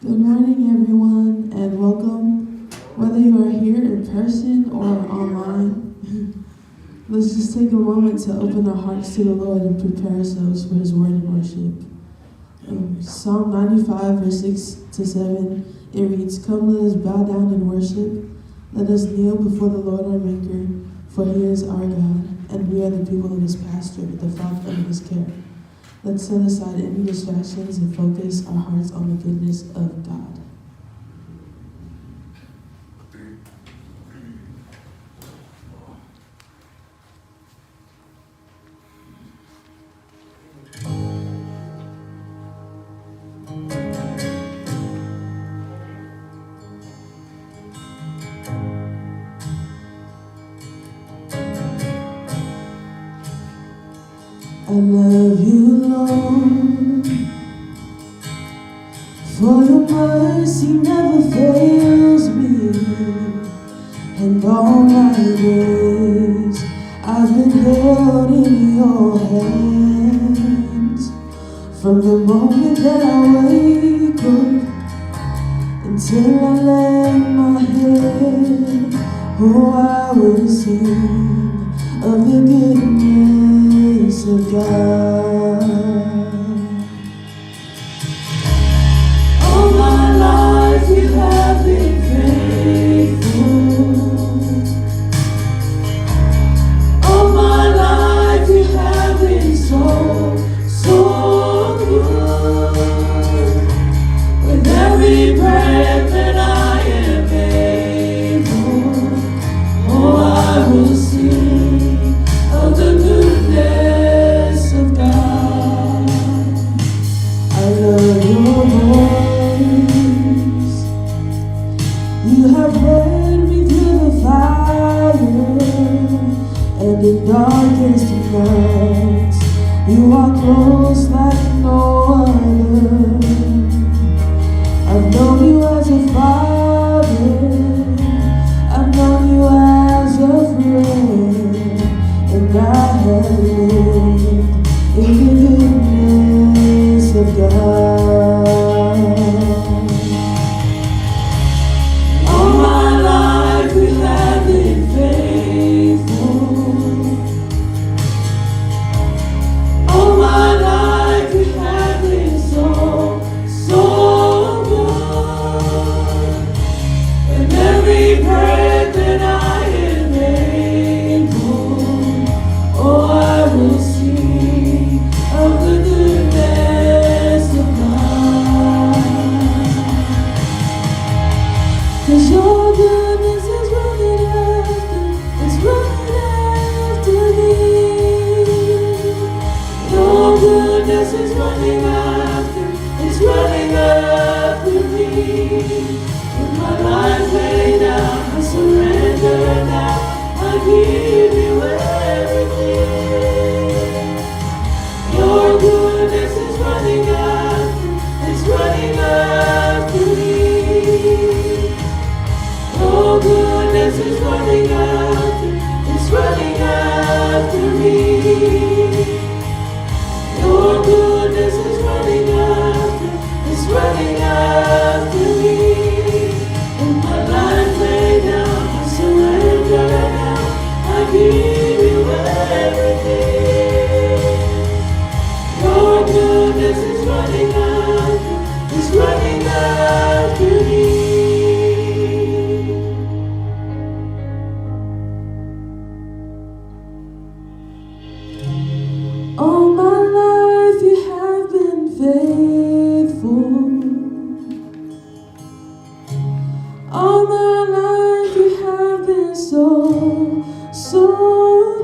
Good morning, everyone, and welcome. Whether you are here in person or online, let's just take a moment to open our hearts to the Lord and prepare ourselves for His word and worship. Psalm 95, verse 6 to 7, it reads, "Come, let us bow down and worship. Let us kneel before the Lord our Maker, for He is our God, and we are the people of His pasture, the flock under His care." Let's set aside any distractions and focus our hearts on the goodness of God. I love you, Lord, for your mercy never fails me, and all my days I've been held in your hands. From the moment that I wake up until I lay my head, oh, I will sing of the goodness of God. All my life you have been faithful. All my life you have been so, so good. With every breath that I am able, oh, I will sing of the goodness of God. I love your voice. You have led me through the fire and in darkest nights. You are close like no other. I've known you as a father, I've known you as a friend, and I have lived in the goodness of God. All my life you have been faithful. All my life you have been so, so good. And every breath that I am able, oh, I will sing of the goodness of God. 'Cause your goodness is running after, it's running after me. Your goodness is running after, it's running after me. With my life laid down, I surrender now. I give you everything. Your goodness is running after, it's running after me. Your goodness is running after, it's running after me. Your goodness is running after, it's running after me. And my life laid down, I surrender now. I give you everything. Your goodness is running after, it's running after me. All my life you have been faithful. All my life you have been so, so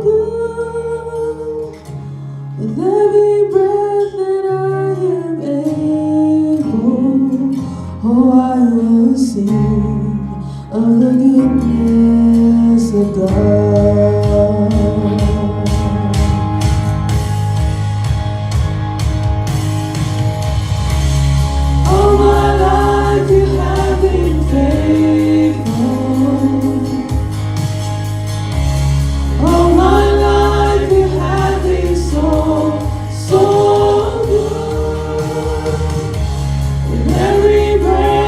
good. With every breath that I am able, oh, I will sing of the goodness of God. All my life you have been faithful. All my life you have been so, so good. With every breath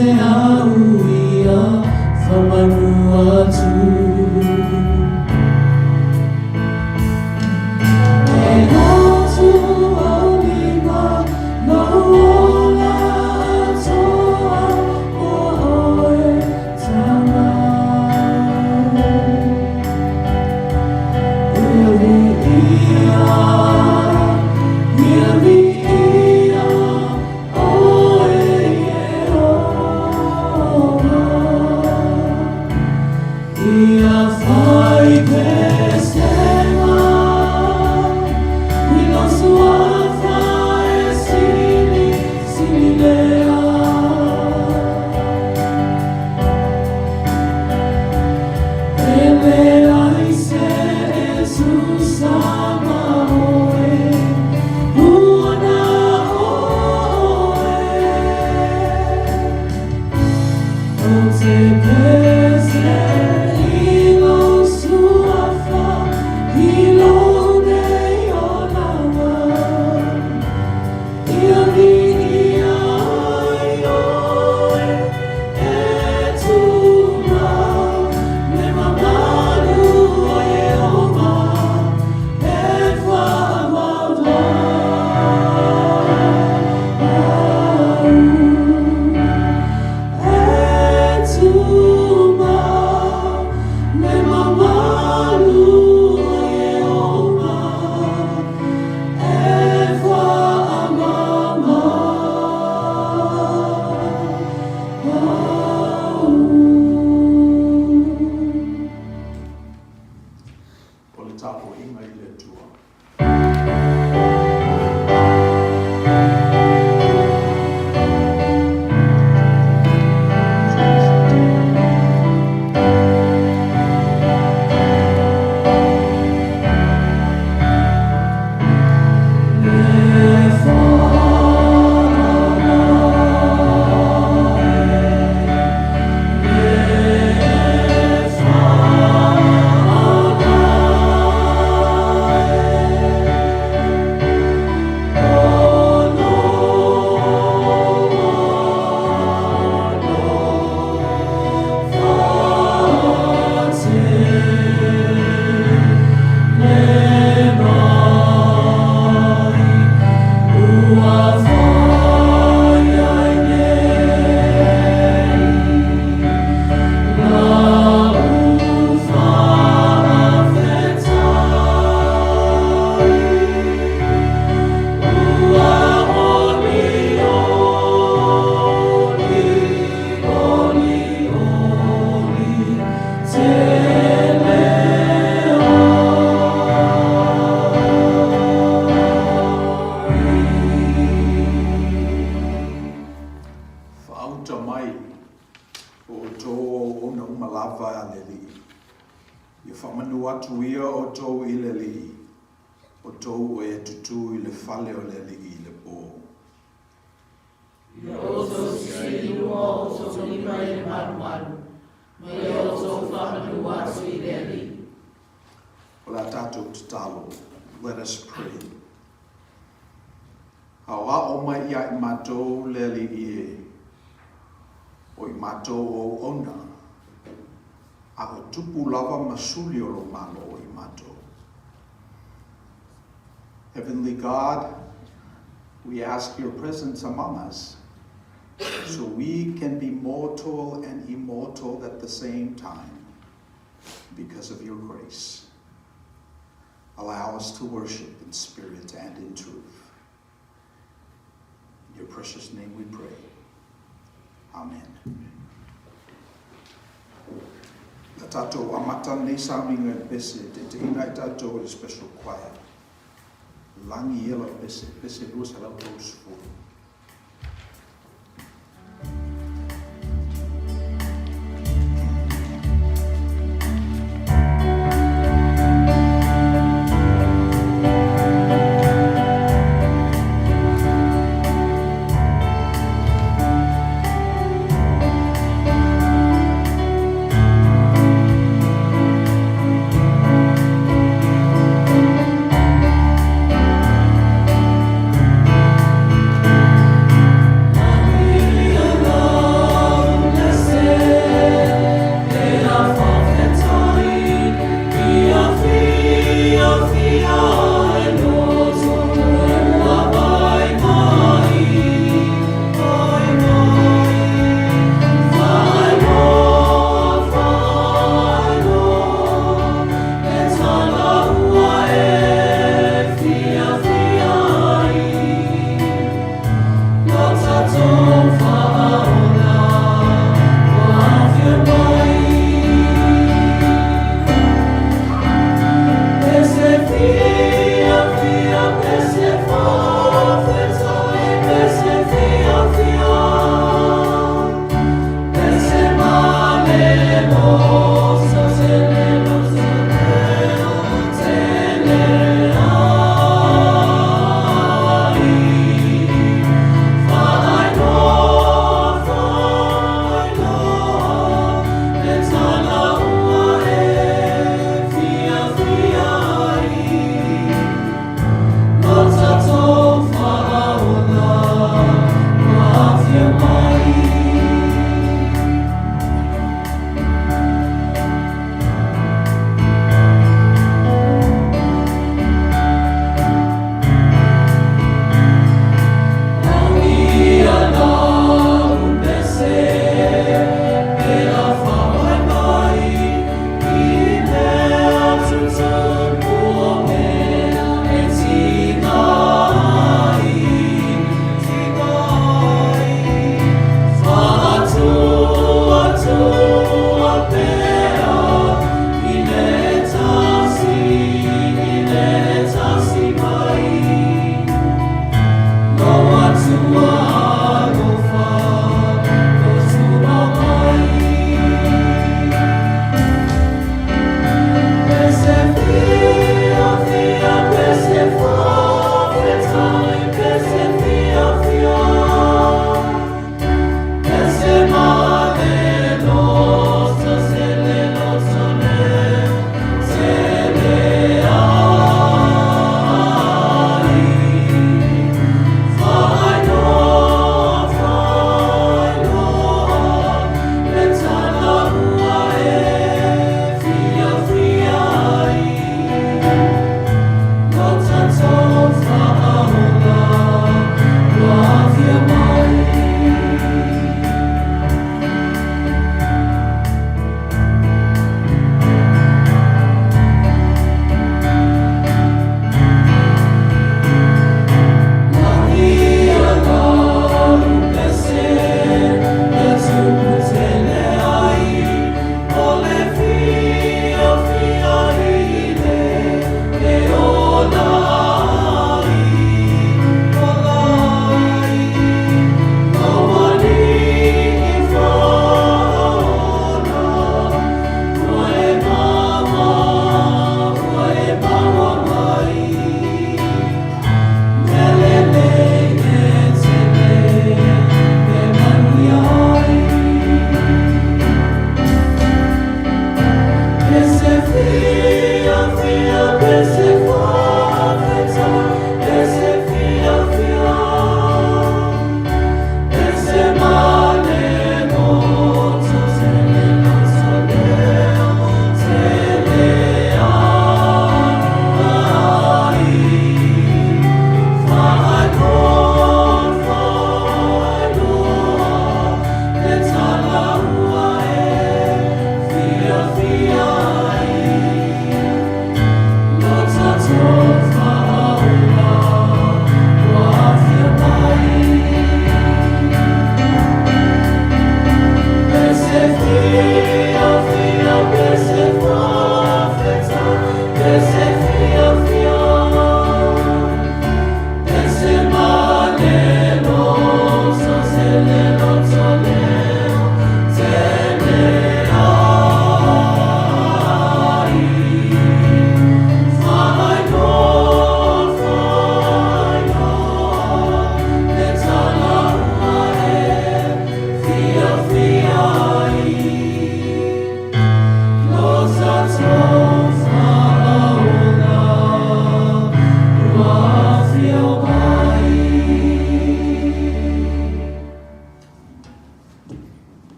te au ia whamanu atu. E atu au lima lou ola atoa mo oe tama. Ia viia, ia viia oe Iehova. Ia fai pesega i lou suafa e silisili lea. E leai se e tusa ma oe, ua na o oe. Ou te pese i lou suafa i lou nei olaga. Ia viia ai oe e tuma le mamalu o Iehova e whaamama. E tuma le mamalu o Iehova e whaamama. O le tapuaiga i le Atua. Faauta mai o outou o auauna uma lava a le Alii. Ia faamanu atu ia outou i le Alii, outou o e tutū i le fale o le Alii i le pō. Ia outou sisii i luga o outou lima i le malumalu, ma ia outou faamanu atu i le Alii. O le a tatou tatalo. Let us pray. Aoao mai ia i matou le Alii e, o i matou o auauna, a o tupu lava ma suli o lou Malo o i matou. Heavenly God, we ask your presence among us so we can be mortal and immortal at the same time because of your grace. Allow us to worship in spirit and in truth. In your precious name we pray. Amen. La tatou amata nei sauniga i pese, taitaiina ai tatou e le special choir. Lagi ia lau pese, pese 230.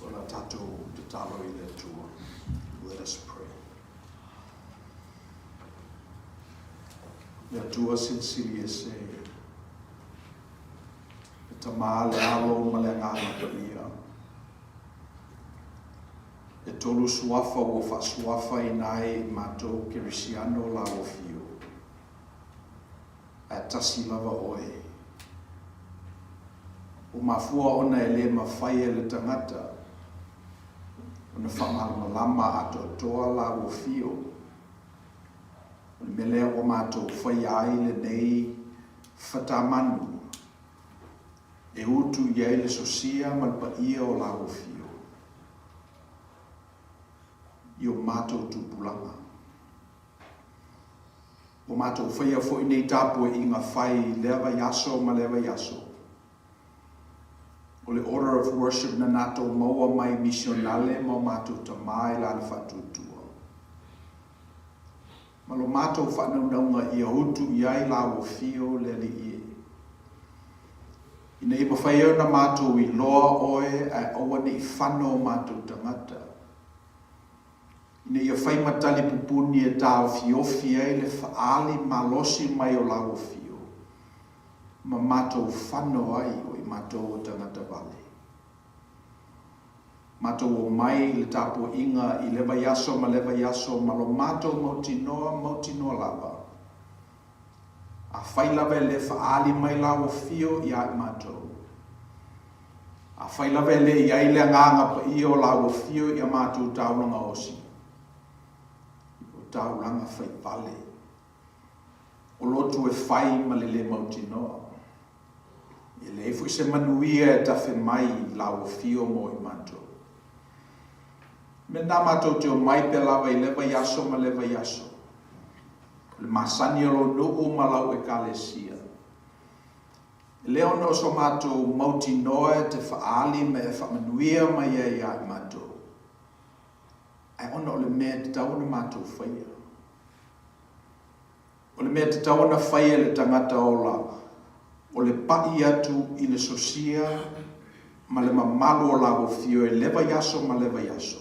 O la tatou tatalo i le Atua. Let us pray. Le Atua Silisili Ese, le Tama, le Alo ma le Agaga Paia, e tolu suafa ua faasuafaina ai matou Kerisiano la ua fiu. Ae tasi lava oe. Ua mafua ona e le mafai e le tagata ona faamalamalama atoatoa la ua fio. O le mea lea ua matou faia ai lenei fatamanu e utu i ai le sosia ma le paia o la ua fio. i o matou tupulaga. Ua matou faia foi nei tapuaiga fai i lea vaiaso ma lea vaiaso. O le order of worship na natou maua mai misionale ma o matou tama i la le faatuatua. Ma lo matou faanaunauga ia utu i ai la ua fio le Alii e. Ina ia mafai ai ona matou iloa oe ae aua ne i fano o matou tagata. Ina ia fai ma tali pupuni e taofiofi ai le faaali malosi mai o la ua fio, ma matou fano ai o i matou o tagata vale. Matou omai i le tapuaiga i le vaiaso ma le vaiaso ma lo matou mautinoa mautinoa lava. Afai lava e le faaali mai la ua fio ia i matou. Afai lava e le i ai le agaga paia o la ua fio i a matou taulaga osi, o taulaga fai vale, o lotu e fai ma le le mautinoa. E leai foi se manuia e tafe mai i la ua fio mo i matou. Me nā matou te omai pea lava i le vaiaso ma le vaiaso. O le masani o lou nuu ma lau ekalesia. E le ona o so matou mautinoa e te faaali ma e faamanuia mai ai ia i matou, ae ona o le mea e tatau ona matou faia. O le mea e tatau ona fai e le tagata ola, o le paʻi atu i le sosia ma le mamalu o lāua fio e le vaiaso ma le vaiaso,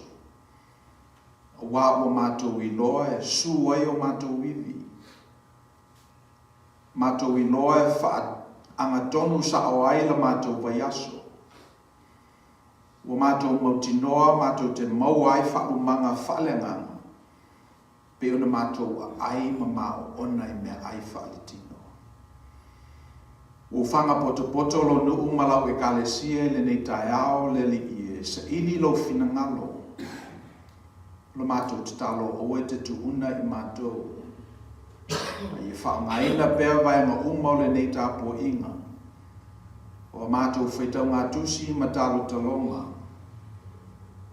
auā ua matou iloa e su ai o matou ivi. Matou iloa e faagatonu saʻo ai la matou vaiaso. Ua matou mautinoa matou te maua ai faalumaga faaleagaga pei ona matou aai ma maoona i meaai faaletino. Ua ou faga potopoto lou nuu ma lau Ekalesia i lenei taeao, le Alii e saili lou finagalo. O le matou tatalo aua e te tuuna i matou, a ia faaaogaina pea vaega uma o lenei tapuaiga, o a matou faitaugatusi ma talotaloga,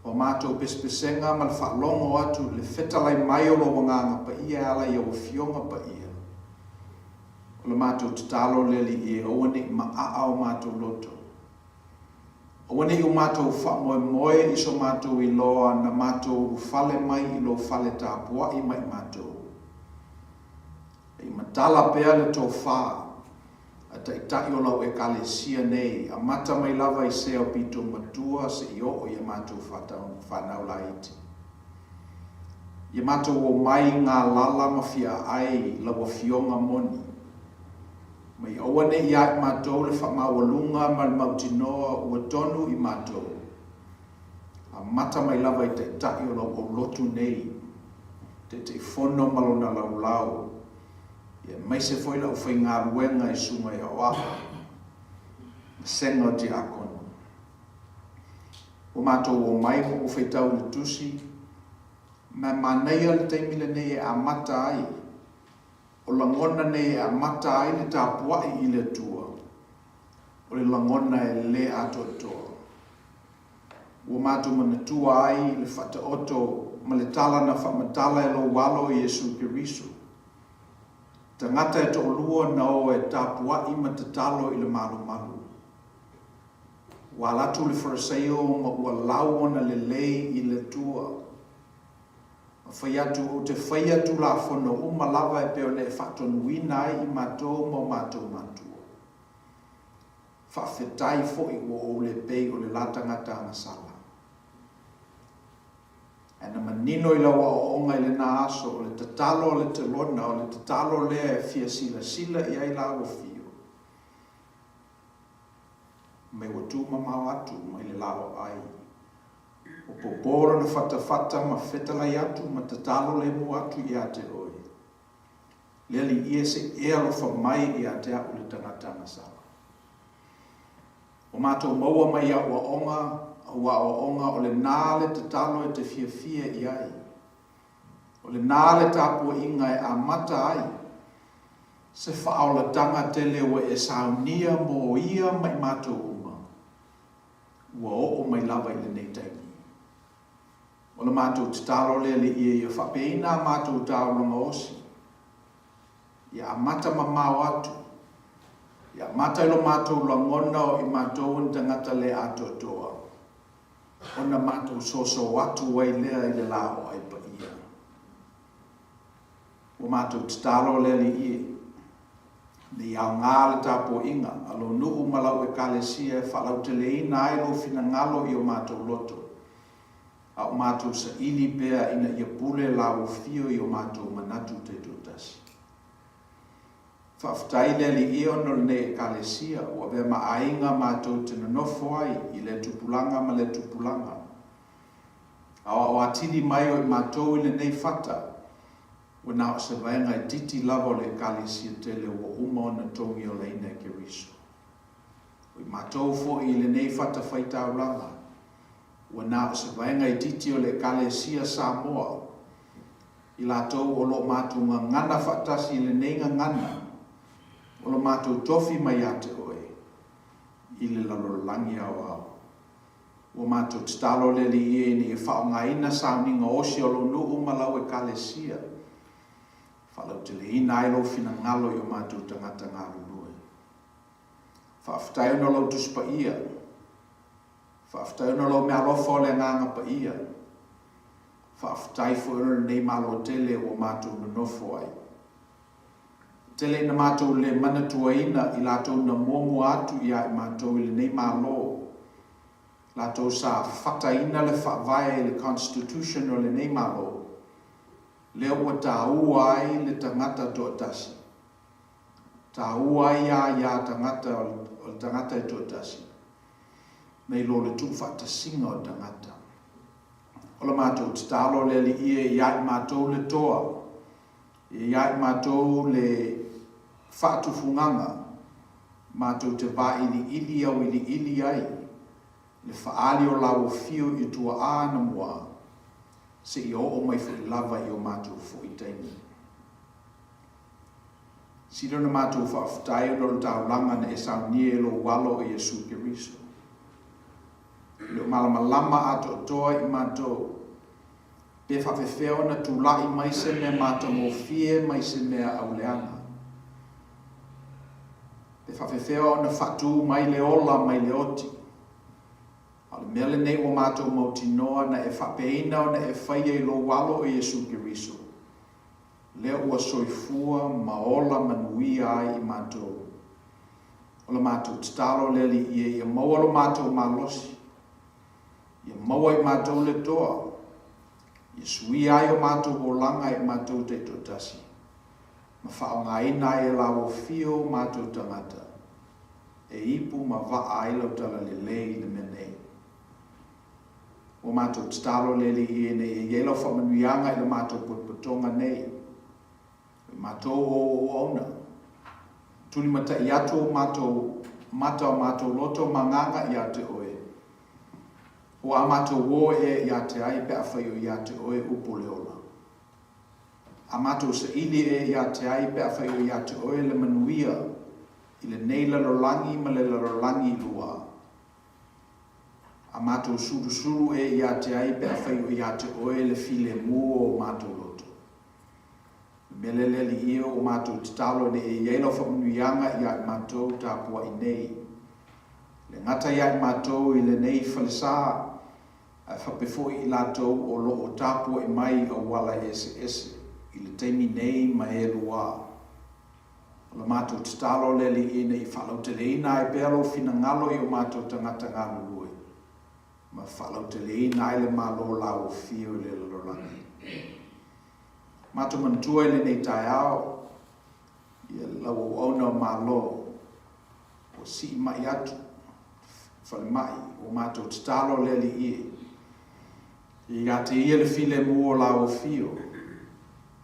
o a matou pesepesega ma le faalogo atu i le fetalai mai o lou Agaga Paia e ala i au Afioga Paia. O le matou tatalo le Alii e aua ne i maaa o matou loto. Aua ne i o matou faamoemoe i so matou iloa na matou ulufale mai i lou fale tapuai mai matou. A i matala pea le tofa a Taitai o lau Ekalesia nei, amata mai lava i sea o pito matua seia oo i a matou whanau laiti. Ia matou omai galala ma fiaai lau Afioga moni. Ma ia aua ne i ia i matou le faamaualuga ma le mautinoa ua tonu i matou. Amata mai lava i Taitai o lau aulotu nei, Taitaifono ma lona laulau, ia aemaise foi le aufaigaluega i susuga i aoao ma sega o tiakono. Ua matou omai ma ua faitau i le tusi, ma e manaia le taimi lenei e amata ai, o lagona nei e amata ai le tapuai i le Atua, o le lagona e le atoatoa. Ua matou manatua ai le faataoto ma le tala na faamatala e lou Alo Iesu Keriso. Tagata e toalua na o e tapuai ma tatalo i le malumalu. Ua ala atu le Fariseio ma ua lau ona lelei i le Atua. Ma fai atu, Ou te faia Tulafono uma lava e pei ona e faatonuina ai i matou ma o matou matua. Faafetai foi ua ou le pei o le la tagata agasala. Ae na manino i lau aoaoga i lena aso, o le tatalo a le telona, o le tatalo lea e fia silasila i ai lāua fio. Mai ua tumamao atu mai le la o ai. Ua popo lona fatafata ma fetalai atu ma tatalo lemu atu ia te oe. Le Alii e se i e alofa mai ia te a'u le tagata agasala. Ua matou maua mai au aoga, au aoaoga o lenā le tatalo e te fiafia i ai. O lenā le tapuaiga e amata ai se faaolataga tele ua e saunia mo ia ma i matou uma, ua oo mai lava i lenei taimi. O le matou tatalo le Alii e ia faapeina a matou taulaga osi, ia amata mamao atu, ia amata i lo matou lagona o i matou o ni tagata le atoatoa, ona matou soso atu ai lea i le la o ai paia. Ua matou tatalo le Alii e, ne i aoga le tapuaiga a lou nuu ma lau Ekalesia e faalauteleina ai lou finagalo i o matou loto, a o matou saili pea ina ia pule lauofio i o matou manatu taitoatasi. Faafetai le Alii ona o lenei Ekalesia ua avea ma aiga matou te nonofo ai i lea tupulaga ma lea tupulaga. Aoao atili mai o i matou i lenei fata, ua na o se vaega itiiti lava o le Ekalesia tele ua uma ona togiolaina e Keriso. O i matou foi i lenei fatafaitaulaga, ua na o se vaega itiiti o le Ekalesia Samoa, i latou o lo o matou gagana faatasi i lenei gagana o lo matou tofi mai ia te oe i le lalolagi aoao. Ua matou tatalo le Alii e ina ia faaaogaina sauniga osi o lou nuu ma lau Ekalesia, faalauteleina ai lou finagalo i o matou tagata galulue. Faafetai ona o lau Tusi Paia. Faafetai ona o lau meaalofa o le Agaga Paia. Faafetai foi ona o lenei Malo tele ua matou nonofo ai. E tele ina matou le manatuaina i latou na muamua atu ia i matou i lenei Malo, latou sa fataina le Faavae i le Constitution o lenei Malo, lea ua taua ai le tagata toatasi. Taua ai ia ia tagata o le tagata e toatasi, nai lo le tuufaatasiga o tagata. O la matou tatalo le Alii e ia i matou le toa, e ia i matou le faatufugaga, matou te vailiili auiliili ai le faaali o lauofio i tuaa anamua, seia oo mai foi lava i o matou foi taimi. Sili ona matou faafetai ona o le taulaga na e saunia e lou Alo o Iesu Keriso. E le o malamalama atoatoa i matou pe faapefea ona tulai mai se mea matagofie mai se mea auleaga. Pe faapefea ona faatu mai le ola mai le oti. A o le mea lenei ua matou mautinoa na e faapeina ona e faia i lou Alo o Iesu Keriso, lea ua soifua ma ola manuia ai i matou. O la matou tatalo le Alii e ia maua lo matou malosi, ia maua i matou le toa, ia suia ai o matou olaga i matou taitoatasi, ma faaaogaina ai e lauofio o matou tagata, e ipu ma vaa ai lau talalelei i le mea nei. Ua matou tatalo le Alii e nei e i ai lau faamanuiaga i le matou potopotoga nei. O i matou o ou auauna. Tulimatai atu o matou mata o matou loto ma agaga ia te oe. Ua a matou o ea ia te ai pe afai o ia te oe upu o le ola. A matou saili ea ia te ai pe afai o ia te oe le manuia i lenei lalolagi ma le lalolagi i lua. A matou sulusulu e ia te ai pe afai o ia te oe le filemu o matou loto. O le mea lea le Alii e o matou tatalo ina ia i ai lau faamanuiaga ia i matou tapuai nei. Le gata ia i matou i lenei falesa, ae faapea foi i latou o lo o tapuai mai i auala eseese i le taimi nei ma e lua. O la matou tatalo le Alii ina ia faalauteleina ai pea lou finagalo i o matou tagata galulue, ma faalauteleina ai le Malo lauofio i le lalolagi. Matou manatua i lenei taeao, ia lau auauna o Malo ua sii mai atu falemai, ua matou tatalo le Alii e, ia te ia le filemu o lauofio,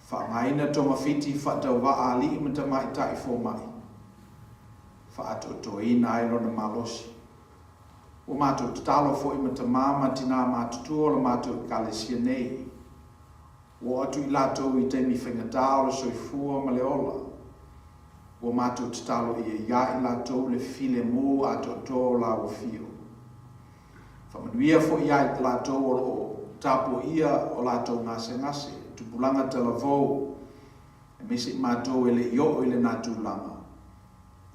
Faaaogaina togafiti faatauvaa alii ma tamaitai fomai, faaatoatoaina ai lona malosi. Ua matou tatalo foi ma tamā ma tinā matutua o la matou Ekalesia nei. Ua oo atu i latou i taimi faigata o le soifua ma le ola. Ua matou tatalo ia iā i latou le filemu atoatoa o lauafio. Faamanuia foi iā i latou o lo o. tapuaia o latou gasegase, tupulaga talavou, aemaise i matou e le i oo i lena tulaga.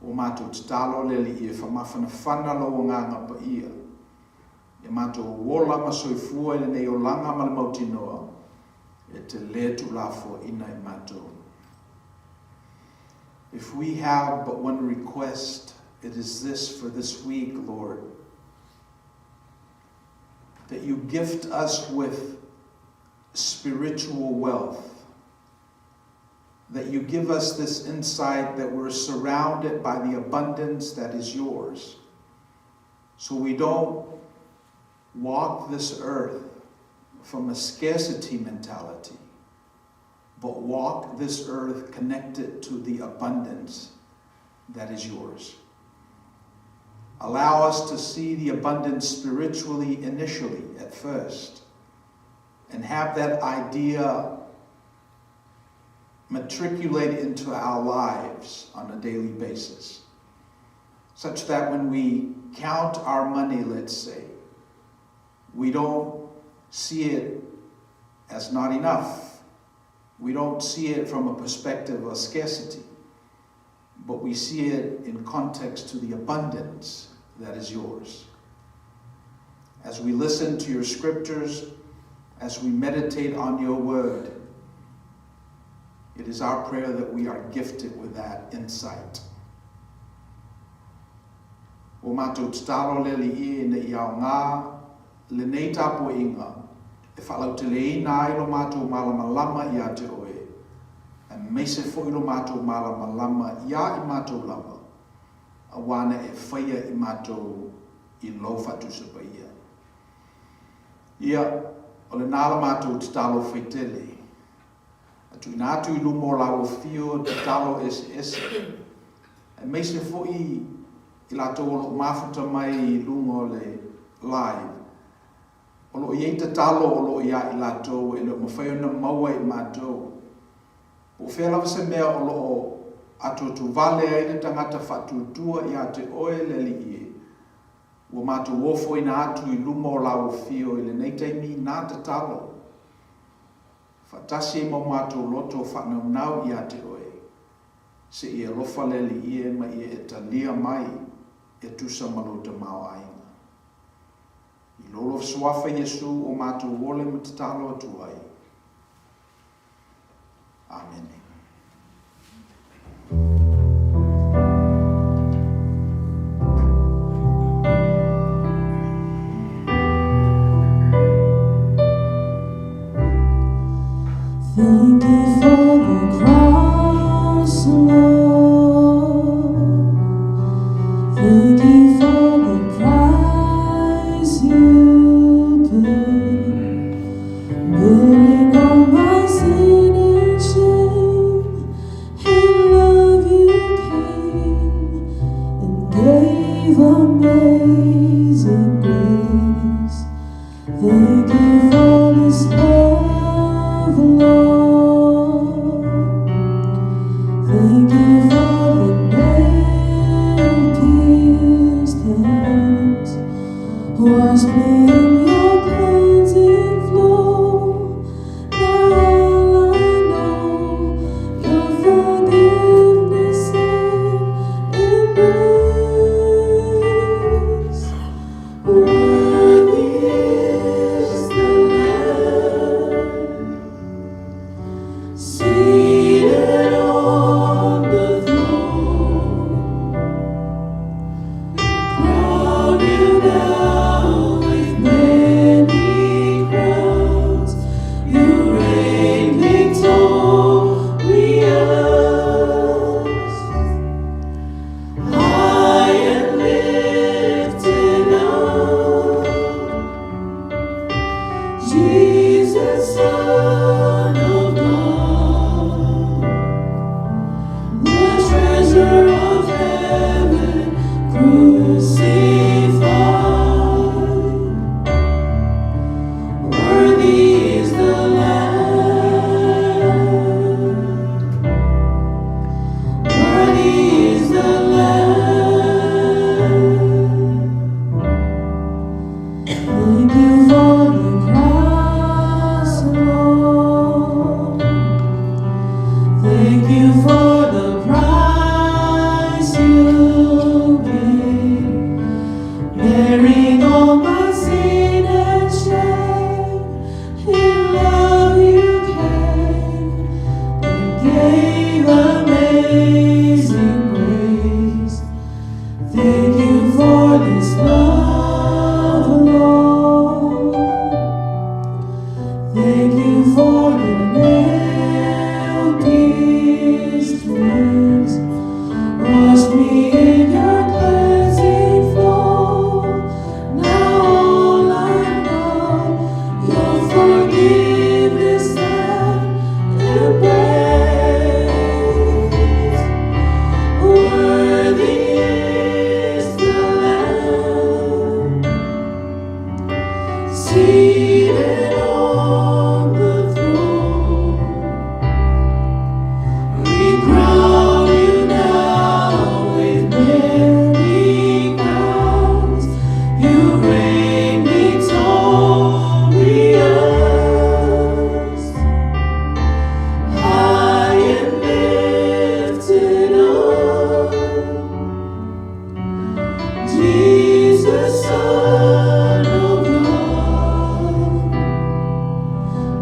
Ua matou tatalo le Alii e faamafanafana Lou Agaga Paia ia matou ola ma soifua i lenei olaga ma le mautinoa e te le tuulafoaina i matou. If we have but one request, it is this for this week, Lord, that you gift us with spiritual wealth, that you give us this insight that we're surrounded by the abundance that is yours. So we don't walk this earth from a scarcity mentality, but walk this earth connected to the abundance that is yours. Allow us to see the abundance spiritually initially at first, and have that idea matriculate into our lives on a daily basis, such that when we count our money, let's say, we don't see it as not enough. We don't see it from a perspective of scarcity, but we see it in context to the abundance that is yours. As we listen to your scriptures, as we meditate on your word, it is our prayer that we are gifted with that insight. O matou tatalo le Alii ina ia aoga lenei tapuaiga e faalauteleina ai lo matou malamalama ia te oe, aemaise foi lo matou malamalama iā i matou lava, auā na e faia i matou i lou faatusa paia. Ia, o lenā la matou tatalo faitele, a tuuina atu i luma o lau afio tatalo eseese, aemaise foi i latou o lo o mafuta mai i luga o le live, o lo o i ai tatalo o lo o iā i latou e le o mafai ona maua e i matou. Po o fea lava se mea o lo o atuatuvale ai le tagata faatuatua ia te oe le Alii e, ua matou ofoina atu i luma o lau afio i lenei taimi nā tatalo. Faatasi ai ma o matou loto faanaunau ia te oe, se i alofa le Alii e ma ia e talia mai e tusa ma lou tamaoaiga. I lou alofa suafa Iesu o matou ole ma tatalo atu ai. Amene. Thank you for the cross, Lord. Thank you for the price you paid, bearing all my sin and shame. In love you came and gave amazing grace. Thank you for this love, Lord. Thank you for the nail-pierced hands. Wash me in your cleansing flow. Now all I know, your forgiveness and embrace. Worthy is the Lamb, seated on the throne. Crown you now with many crowns. You reign victorious. High and lifted up, Jesus, Son of God, the treasure of heaven crucified. Worthy is the Lamb. Worthy is the Lamb. Thank you for the cross. Seated on the throne, we crown you now with many crowns. You reign victorious, high and lifted up. Jesus, Son of God,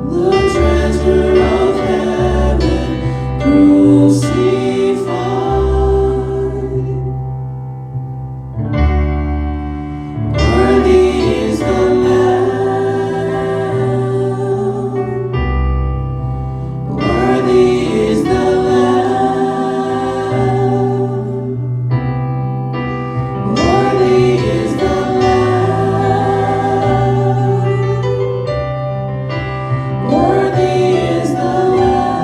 the treasure of heaven crucified. Worthy is the Lamb. Worthy is the Lamb. Worthy is the Lamb. Worthy is the Lamb.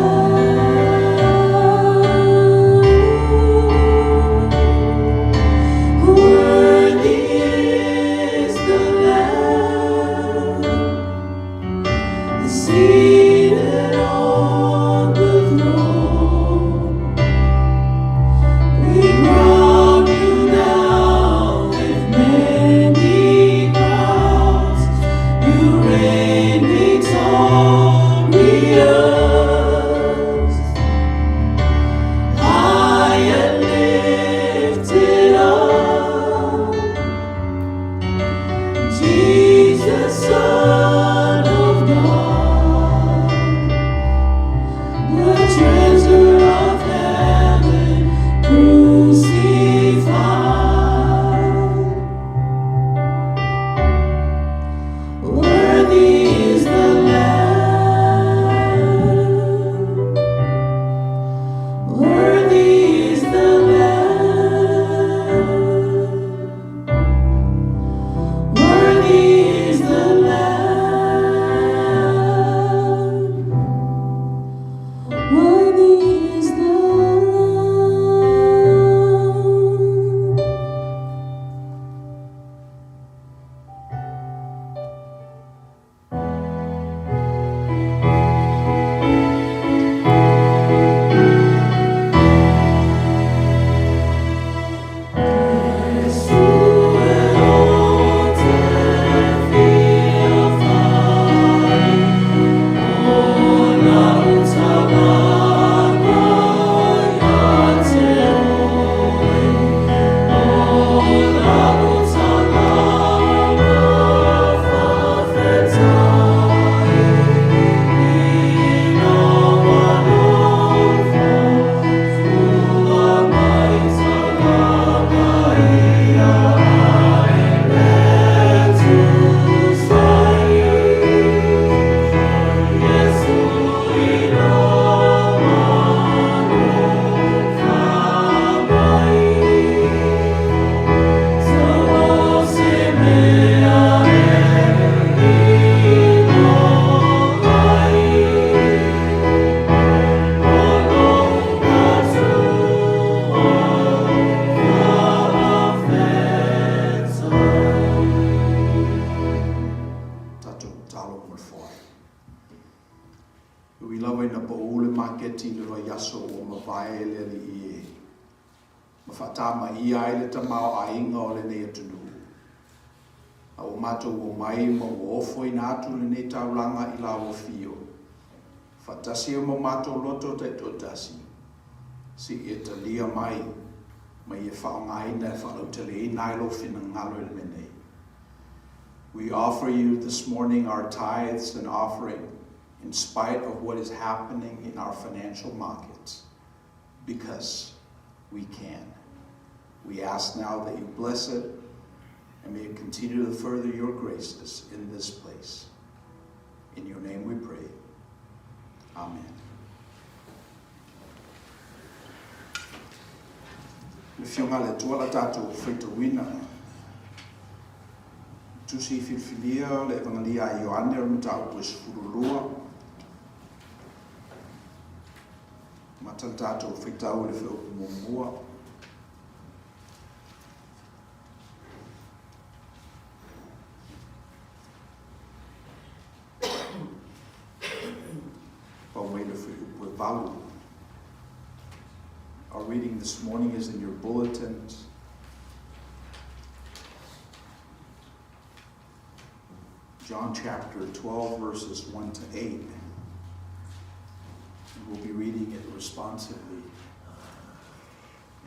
Worthy is the Lamb, seated on the throne. We crown you now with many crowns. You reign victorious, high and lifted up. Jesus, Son of God, the treasure of heaven crucified. Worthy is the Lamb. Worthy is the Lamb. Worthy is the Lamb. Worthy is the Lamb. Tatou tatalo mo le foai. E ui lava ina pau le maketi i le vaiaso ua mavae le Alii e, ma faatamaia ai le tamaoaiga o lenei atunuu, a ua matou omai ma ua ofoina atu lenei taulaga i lau afio, faatasi ai ma o matou loto taitoatasi, se i e talia mai ma ia faaaogaina e faalauteleina ai lou finagalo i le mea nei. We offer you this morning our tithes and offering in spite of what is happening in our financial markets, because we can. We ask now that you bless it and may it continue to further your graces in this place. In your name we pray. Amen. Le Afioga a le Atua la tatou faitauina. Tusi filifilia o le Evangelia a Ioane o le mataupu e 12. Mata le tatou faitau i le feopu muamua. 8. Our reading this morning is in your bulletins. John chapter 12, verses 1 to 8. And we'll be reading it responsively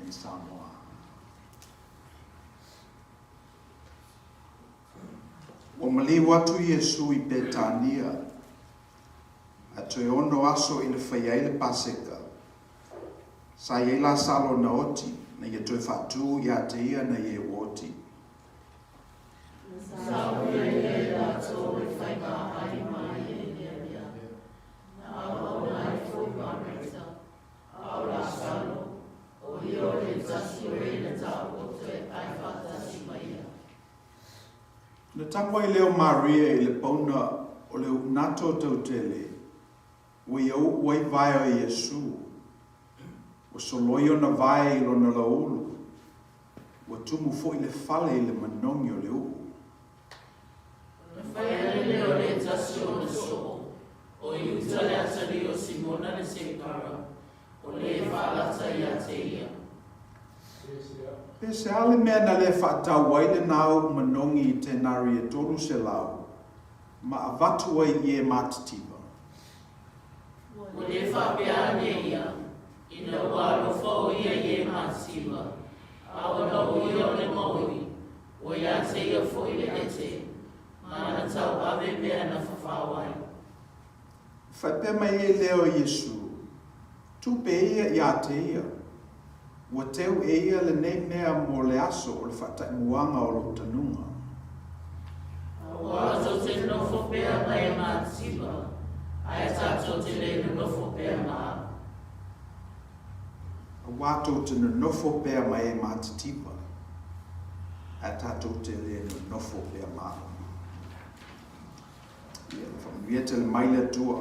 in Samoa. Ua maliu atu Iesu i Petania, ae toe ono aso ina fai ai le Paseka. Sa i ai Lasalo na oti, na ia toe faatū ia te ia na ia ua oti. Sa uia ia i latou e faiga ai ma ia i lea mea, na auauna ai foi ma Mareta, a o Lasalo, o ia o le tasi o e na taoto e ai faatasi ma ia. Na tago ai lea o Maria i le pauna o le unato tautele ua ia uʻu ai vae o Iesū, ua soloi ona vae i lona laulu, ua tumu foi le fale i le manogi o le uʻu. Ona fai ane lea o le tasi o ona soo, o Iuta le atalii o Simona le Seipara, o le e faalata ia te ia. Pe se a le mea na le faatau ai lena uʻu manogi i tenari e 300, ma avatu ai i e matitiva? Ua le faapea ane ia, ina ua alofa o ia i e matitiva, a ona o ia o le maui, ua ia te ia foi le ete, ma na tauave mea na fafao ai. Faapea mai ai lea o Iesu, Tupe ia ia te ia, ua teu e ia lenei mea mo le aso o le faataimuaga o lou tanuga. Aua tou te nonofo pea ma e matitiva, ae tatou te le nonofo pea ma au. Aua tou te nonofo pea ma e matitiva, ae tatou te le nonofo pea ma au. Ia faamanuia tele mai le Atua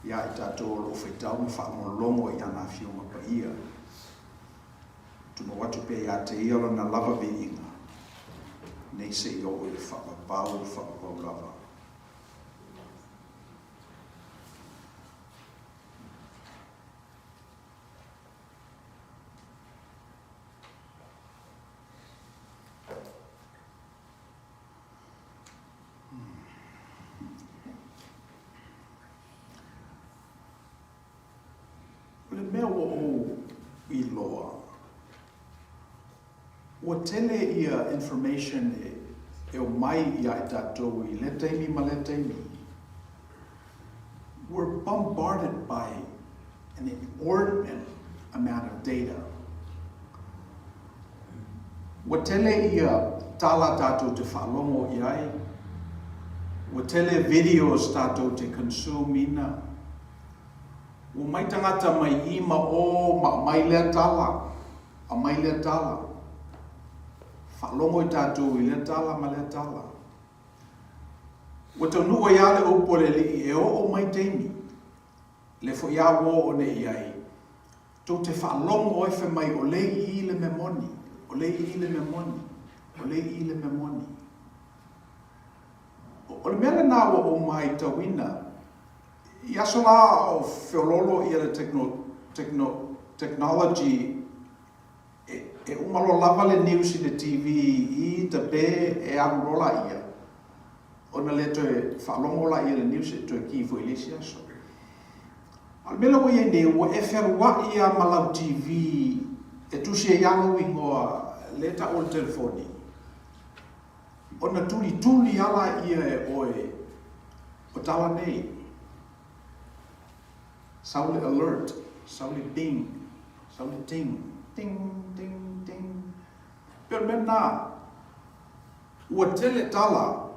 iā i tatou o lo o faitau ma faalogologo i ana Afioga Paia. Tumau atu pea iā te ia lona lava viiga, nei seia oo i le faavavau faavavau lava. O le mea ua ou iloa, ua tele ia information e omai ia i tatou i lea taimi ma lea taimi. We're bombarded by an inordinate amount of data. Ua tele ia tala tatou te faalogo i ai, ua tele videos tatou te consume ina. Ua mai tagata mai i ma o ma aumai lea tala, aumai lea tala. Faalogo i tatou i lea tala ma lea tala. Ua taunuu ai lava le upu a le Alii e oo mai taimi, le foi a ua oo nei i ai, Tou te faalogo ai fai mai o le i i le mea moni, o le i i le mea moni, o le i i le mea moni. O le mea lena ua ou maitauina, i aso la o feoloolo ia le techno, techno, technology, e, e uma loa lava le news i le TV i tape e alu loa laia, ona le toe faalogo laia i le news e toe ki foi i le isi aso. A o le mea lea ua i ai nei, ua e fealuai lava ma lau TV e tusi ai lava lou igoa lea e taua i le telefoni, ona tulituli lava laia e oe o tala nei. Sau le alert, sau le bing, sau le ting, ting, ting, ting. Pei o le mea lena, ua tele tala.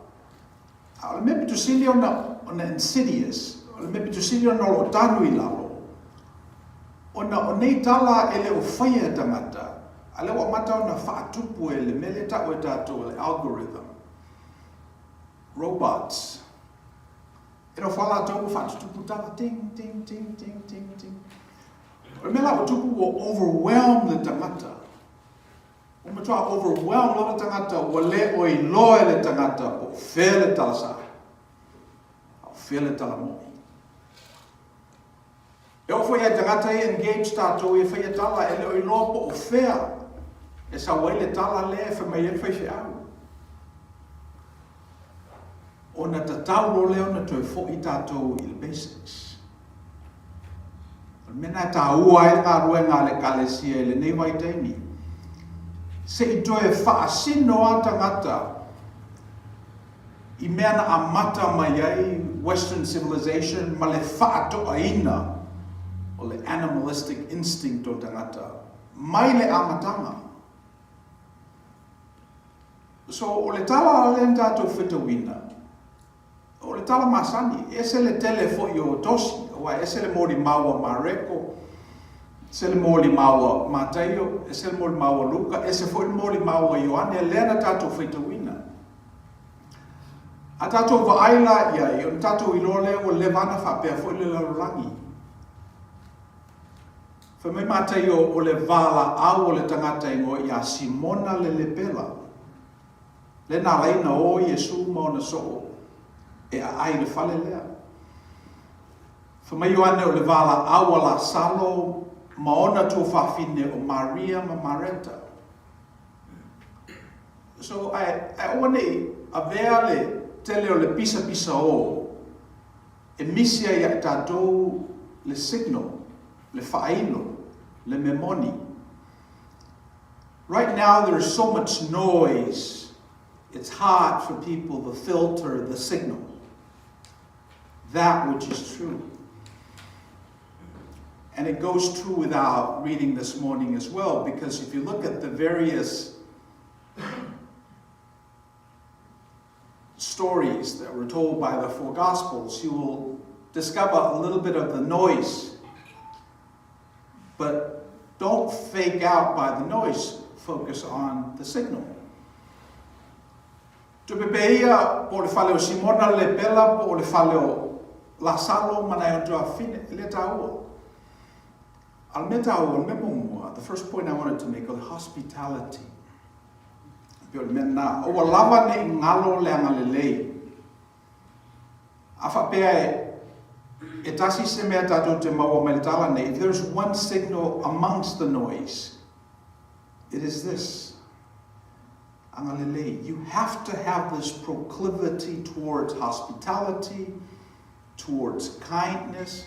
A o le mea pito sili ona, ona insidious, o le mea pito sili ona o lo o tanu i lalo, ona o nei tala e le o faia e tagata, a lea ua amata ona faatupu e le mea lea e ta'u e tatou o le algorithm, robots. E nofo lava latou ma faatutupu tala, ting, ting, ting, ting, ting, ting. O le mea la ua tupu ua overwhelm le tagata. Ua matua overwhelm lava le tagata ua le o iloa e le tagata po o fea le tala saʻa, a o fea le tala moni. E oo foi lava i tagata ia e engage tatou e faia tala e le o iloa po o fea e sau ai le tala lea e fai mai ai le faifeau. Ona tatau loa lea ona toe foi tatou i le basics. O le mea lena e taua ai le galuega a le Ekalesia i lenei vaitaimi. Se i toe faasino lava tagata i mea na amata mai ai Western civilization ma le faatoaina o le animalistic instinct o tagata mai le amataga. So, o le tala lea na tatou fetauina, o le tala masani, e ese le tele foi o tosi, aua e ese le molimau a Mareko, ese le molimau a Mataio, ese le molimau a Luka, ese foi le molimau a Ioane, lea na tatou faitauina. A tatou vaai la i ai, ona tatou iloa lea ua leva ona faapea foi le lalolagi. Fai mai Mataio o le valaau o le tagata e igoa ia Simona le lepela, lea na ala ai ona o Iesu ma ona soo e aai i le fale lea. Fai mai Ioane o le valaau a Lasalo ma ona tuafafine o Maria ma Mareta. So, ae, ae aua ne i avea le tele o le pisapisaō e misi ai ia i tatou le signal, le faailo, le mea moni. Right now there is so much noise, it's hard for people to filter the signal, that which is true. And it goes true with our reading this morning as well, because if you look at the various stories that were told by the four Gospels, you will discover a little bit of the noise. But don't fake out by the noise, focus on the signal. Tupepe ia po o le fale o Simona le lepela po o le fale o Lasalo ma nai ona tuafafine, e le taua. A o le mea taua, o le mea muamua, the first point I wanted to make, o le hospitality. E pei o le mea lena, aua lava ne i galo le agalelei. A faapea e, e tasi se mea tatou te maua mai le tala nei, if there's one signal amongst the noise, it is this. Agalelei. You have to have this proclivity towards hospitality, towards kindness.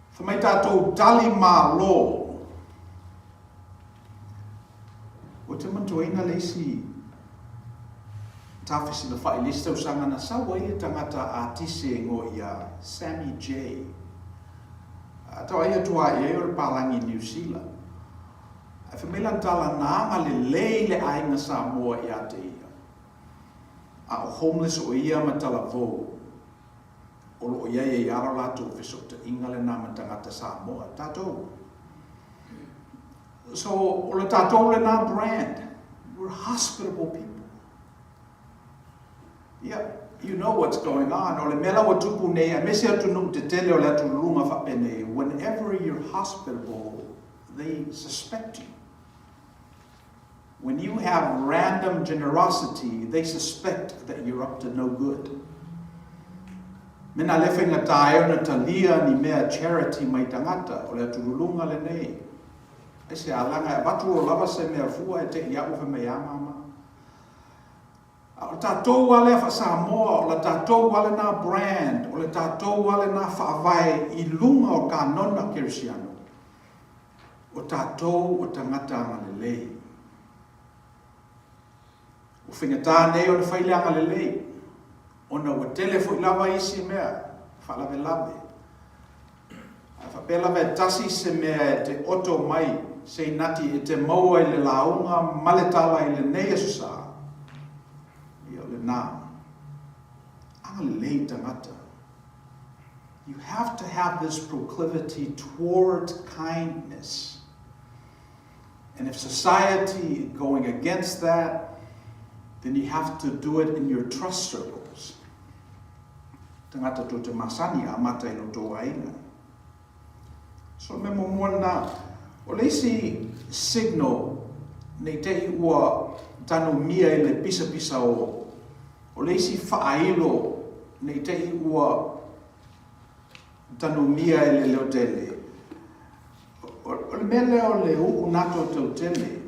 Fai mai tatou tali malo. Ua te manatuaina le isi tafesilafai i le isi tausaga na sau ai le tagata atisi e igoa ia Sammy J. Tau ai atu lava i ai o le palagi i Niu Sila. Ae fai mai lana tala na agalelei le aiga Samoa ia te ia. A o homeless o ia ma talavou o lo o i ai e i alo latou fesootaiga lena ma tagata Samoa, tatou. So, o le tatou lena brand. We're hospitable people. Yeah, you know what's going on. O le mea la ua tupu nei, aemaise atunuu tetele o le atululuga faapenei, whenever you're hospitable, they suspect you. When you have random generosity, they suspect that you're up to no good. Mena le faigata ai ona talia ni mea charity mai tagata, o le atululuga lenei. Aisea, leaga e avatu loa lava se mea fua e te i a'u fai mai a mama. A o le tatou lava lea faa-Samoa, o le tatou lava lena brand, o le tatou lava lena faavae i luga o kanona kerisiano. O tatou o tagata agalelei. Ua faigata nei ona fai le agalelei, ona ua tele foi lava isi mea faalavelave. Ae faapea lava e tasi se mea e te oto mai se inati e te maua i le lauga ma le tala i lenei Aso Sa, ia o lena. Agalelei tagata. You have to have this proclivity towards kindness. And if society is going against that, then you have to do it in your trust circles. Tagata tou te masani a mata i lo tou aiga. So le mea muamua lena, o le isi signal nei te i ua tanumia i le pisapisa o, o le isi faailo nei te i ua Tanumia e le leotele. O le mea lea o le uu nato tautele,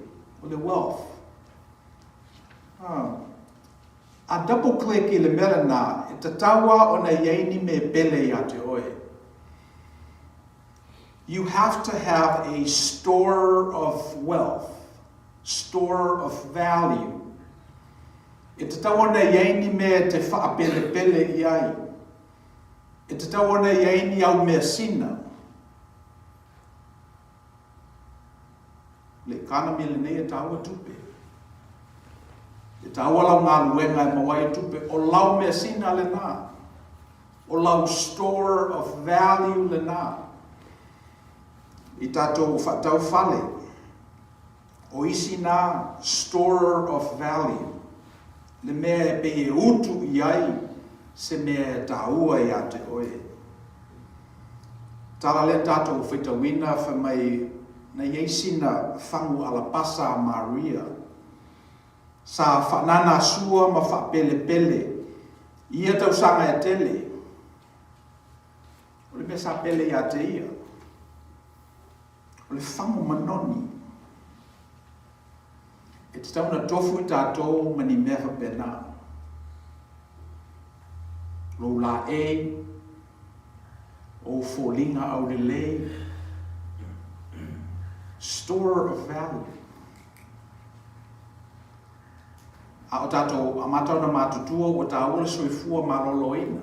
o le wealth. A double click i le mea lena, e tatau lava ona i ai ni mea pele ia te oe. You have to have a store of wealth, store of value. E tatau ona i ai ni mea e te whaapelepele i ai. E tatau ona i ai ni au measina. Le economy lenei e tāua tupe. E tāua lau galuega e maua ai tupe. O lau measina lena. O lau store of value lena. I tātou whaatau fale. O isi nā store of value. Le mea e pei e utu i ai se mea e tāua iā te oe. Tala lea tātou whaitauina whai mai na iai sina fagu alapasa a Maria. Sa whanana sua ma whapelepele i ia tausaga e tele. O le mea sa pele iā te ia. O le fagu manoni. E tatau ona tofu i tātou ma ni mea faapena. Lou laei, ou foliga aulelei, store of value. A o tātou amata ona matutua ua tāua le soifua maloloina.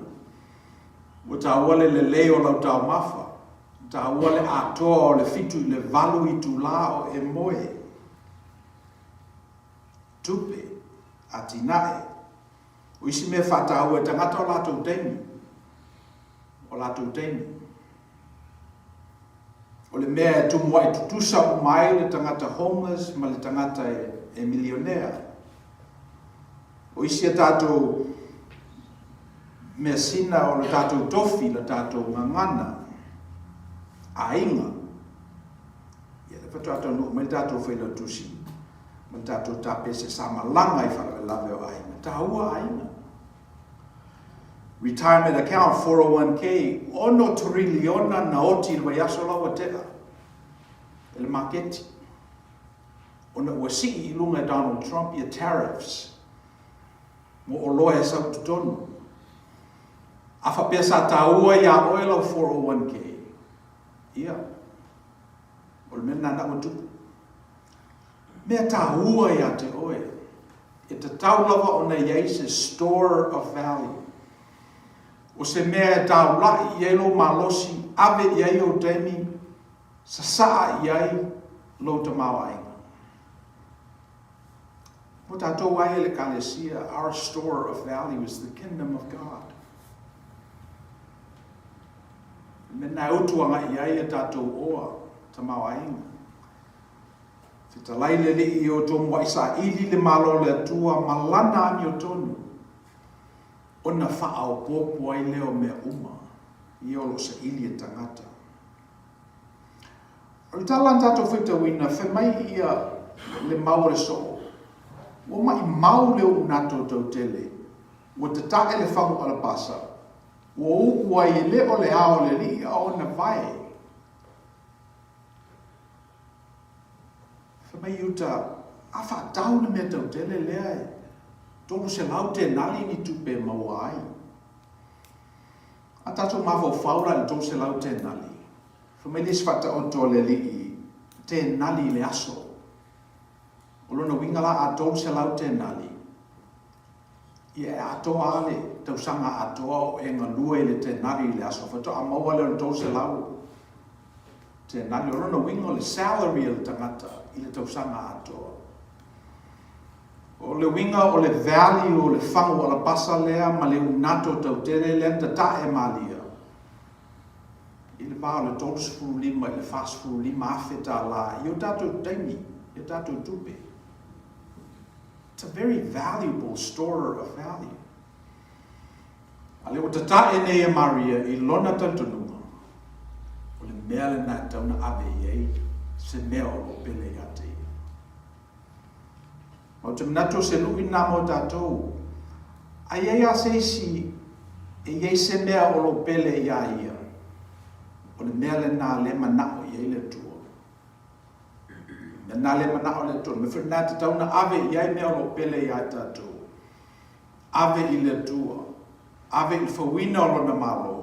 Ua tāua le lelei o lau taumafa. Tāua le atoa o le 7 i le 8 itulā o e moe. Tupe, atinae. O isi mea faataua e tagata o latou taimi. O latou taimi. O le mea e tumuai tutusa uma ai le tagata homeless ma le tagata e millionaire. O isi a tatou measina o le tatou tofi, le tatou gagana, aiga. Ia le faatoa taunuu mai le tatou failautusi ma le tatou tapese sa malaga i faalavelave o aiga. Taua aiga. Retirement account 401k, ono triliona na oti i le vaiaso la ua tea e le maketi. Ona ua sii i luga e Donald Trump ia tariffs mo oloa e sau i totonu. A faapea sa taua iā oe lau 401k, ia, o le mea lena na ua tupu. Mea taua iā te oe, e tatau lava ona i ai se store of value. O se mea e taula'i i ai lou malosi, ave i ai ou taimi, sasaa i ai lou tamaoaiga. Mo tātou ai e le Ekalesia, our store of value is the kingdom of God. Le mea lena e utu agai i ai a tātou oa, tamaoaiga. Fetalai le Alii i outou muaʻi saili le Malo o le Atua ma Lana amiotonu, ona faaopoopo ai lea o mea uma ia o lo o saili e tagata. O le tala na tatou faitauina, fai mai ia le mau a le soo, ua maʻimau le uu nato tautele, ua tatae le fagu alapasa, ua uu ai e le o le ao o le alii a ona vae. Fai mai Iuta, a faatau le mea tautele lea e 300 tenali ni tupe e maua ai. A tatou mafaufau la i le 300 tenali, fai mai le isi faataoto a le alii, tenali i le aso. O lona uiga la a 300 tenali, ia e atoa lava le tausaga atoa o e galue i le tenali i le aso faatoa maua lea o le 300 tenali. O lona uiga o le salary a le tagata i le tausaga atoa. O le uiga o le value o le fagu alapasa lea ma le unato tautele lea na tatae malia i le va o le 35 i le 45 afe tālā i o tātou taimi, i o tātou tupe. It's a very valuable store of value. A lea ua tatae nei e Maria i lona talitonuga, o le mea lena e tatau ona ave i ai se mea o lo o pele ia te ia. Ma ou te manatu o se luʻi lena mo tatou. A i ai lava se isi e i ai se mea o lo o pele iā ia. O le mea lenā lea e manao i ai le Atua. O le mea lenā lea e manao le Atua. O le mea foi lenā e tatau ona ave i ai mea o lo o pele ia i tatou. Ave i le Atua. Ave i le fauina o Lona Malo.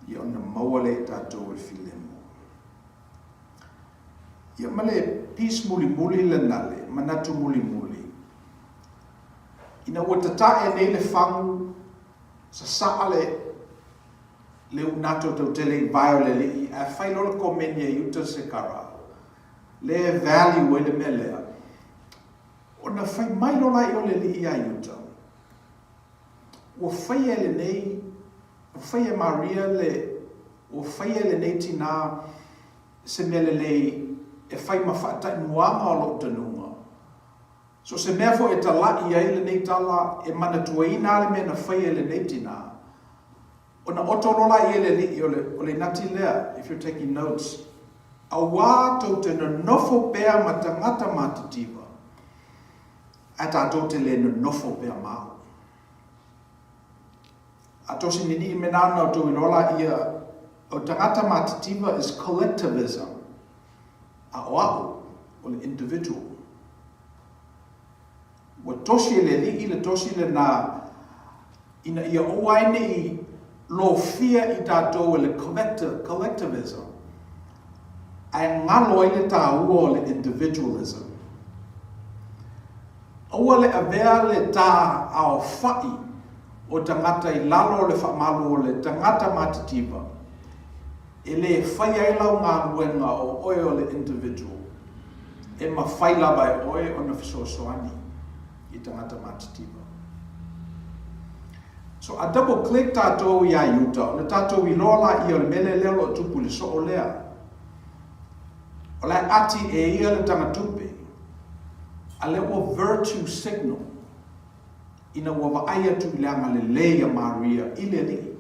Ia ona maua lea e tatou o le filemu. Ia ma le piece mulimuli lena le manatu mulimuli. Ina ua tatae nei le fagu, sasaa le le unato tautele i vae o le alii ae fai loa le komeni a Iuta Sekara le e value ai le mea lea, ona fai mai loa laia o le alii ia Iuta, Ua faia e lenei, ua faia e Maria le, ua faia e lenei tinā se mea lelei e fai ma faataimuaga o lou tanuga. So o se mea foi e talaʻi ai lenei tala e manatuaina a le mea na faia e lenei tinā. Ona oto loa laia e le alii o le, o le inati lea, if you're taking notes, Auā tou te nonofo pea ma tagata matitiva, ae tatou te le nonofo pea ma au. A tosi ninii me nana o tou iloa laia, o tagata matitiva is collectivism, a o a'u, o le individual. Ua tosi e le alii le tosi lenā ina ia aua ai ne i lofia i tatou e le collectivism, ae galo ai le tāua o le individualism. Aua le avea le tā aofaʻi o tagata i lalo o le faamalu o le tagata matitiva e le fai ai lau galuega o oe o le individual e mafai lava e oe ona fesoasoani i tagata matitiva. So a double click tatou iā Iuta ona tatou iloa laia o le mea lea lea o lo o tupu i le soo lea. O la e ati e ia le tagatupe a lea ua virtue signal ina ua vaai atu i le agalelei a Maria i le Alii.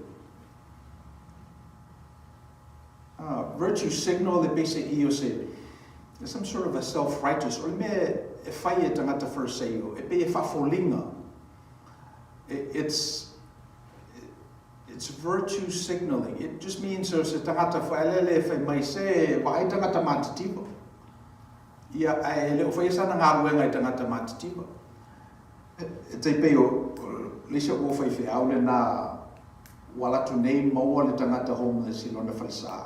Virtue signal le pei se i o se some sort of a self-righteous, o le mea e fai e tagata Fariseio, e pei e faafoliga. It's, it's virtue signaling. It just means so se tagata whaelele e whai mai se vaai tagata mātitiwa. Ia, ae e le o whaia sana galuega i tagata mātitiwa. E tai pei o, le isi o faifeau lenā ua alu atu nei maua le tagata homeless i lona falesa,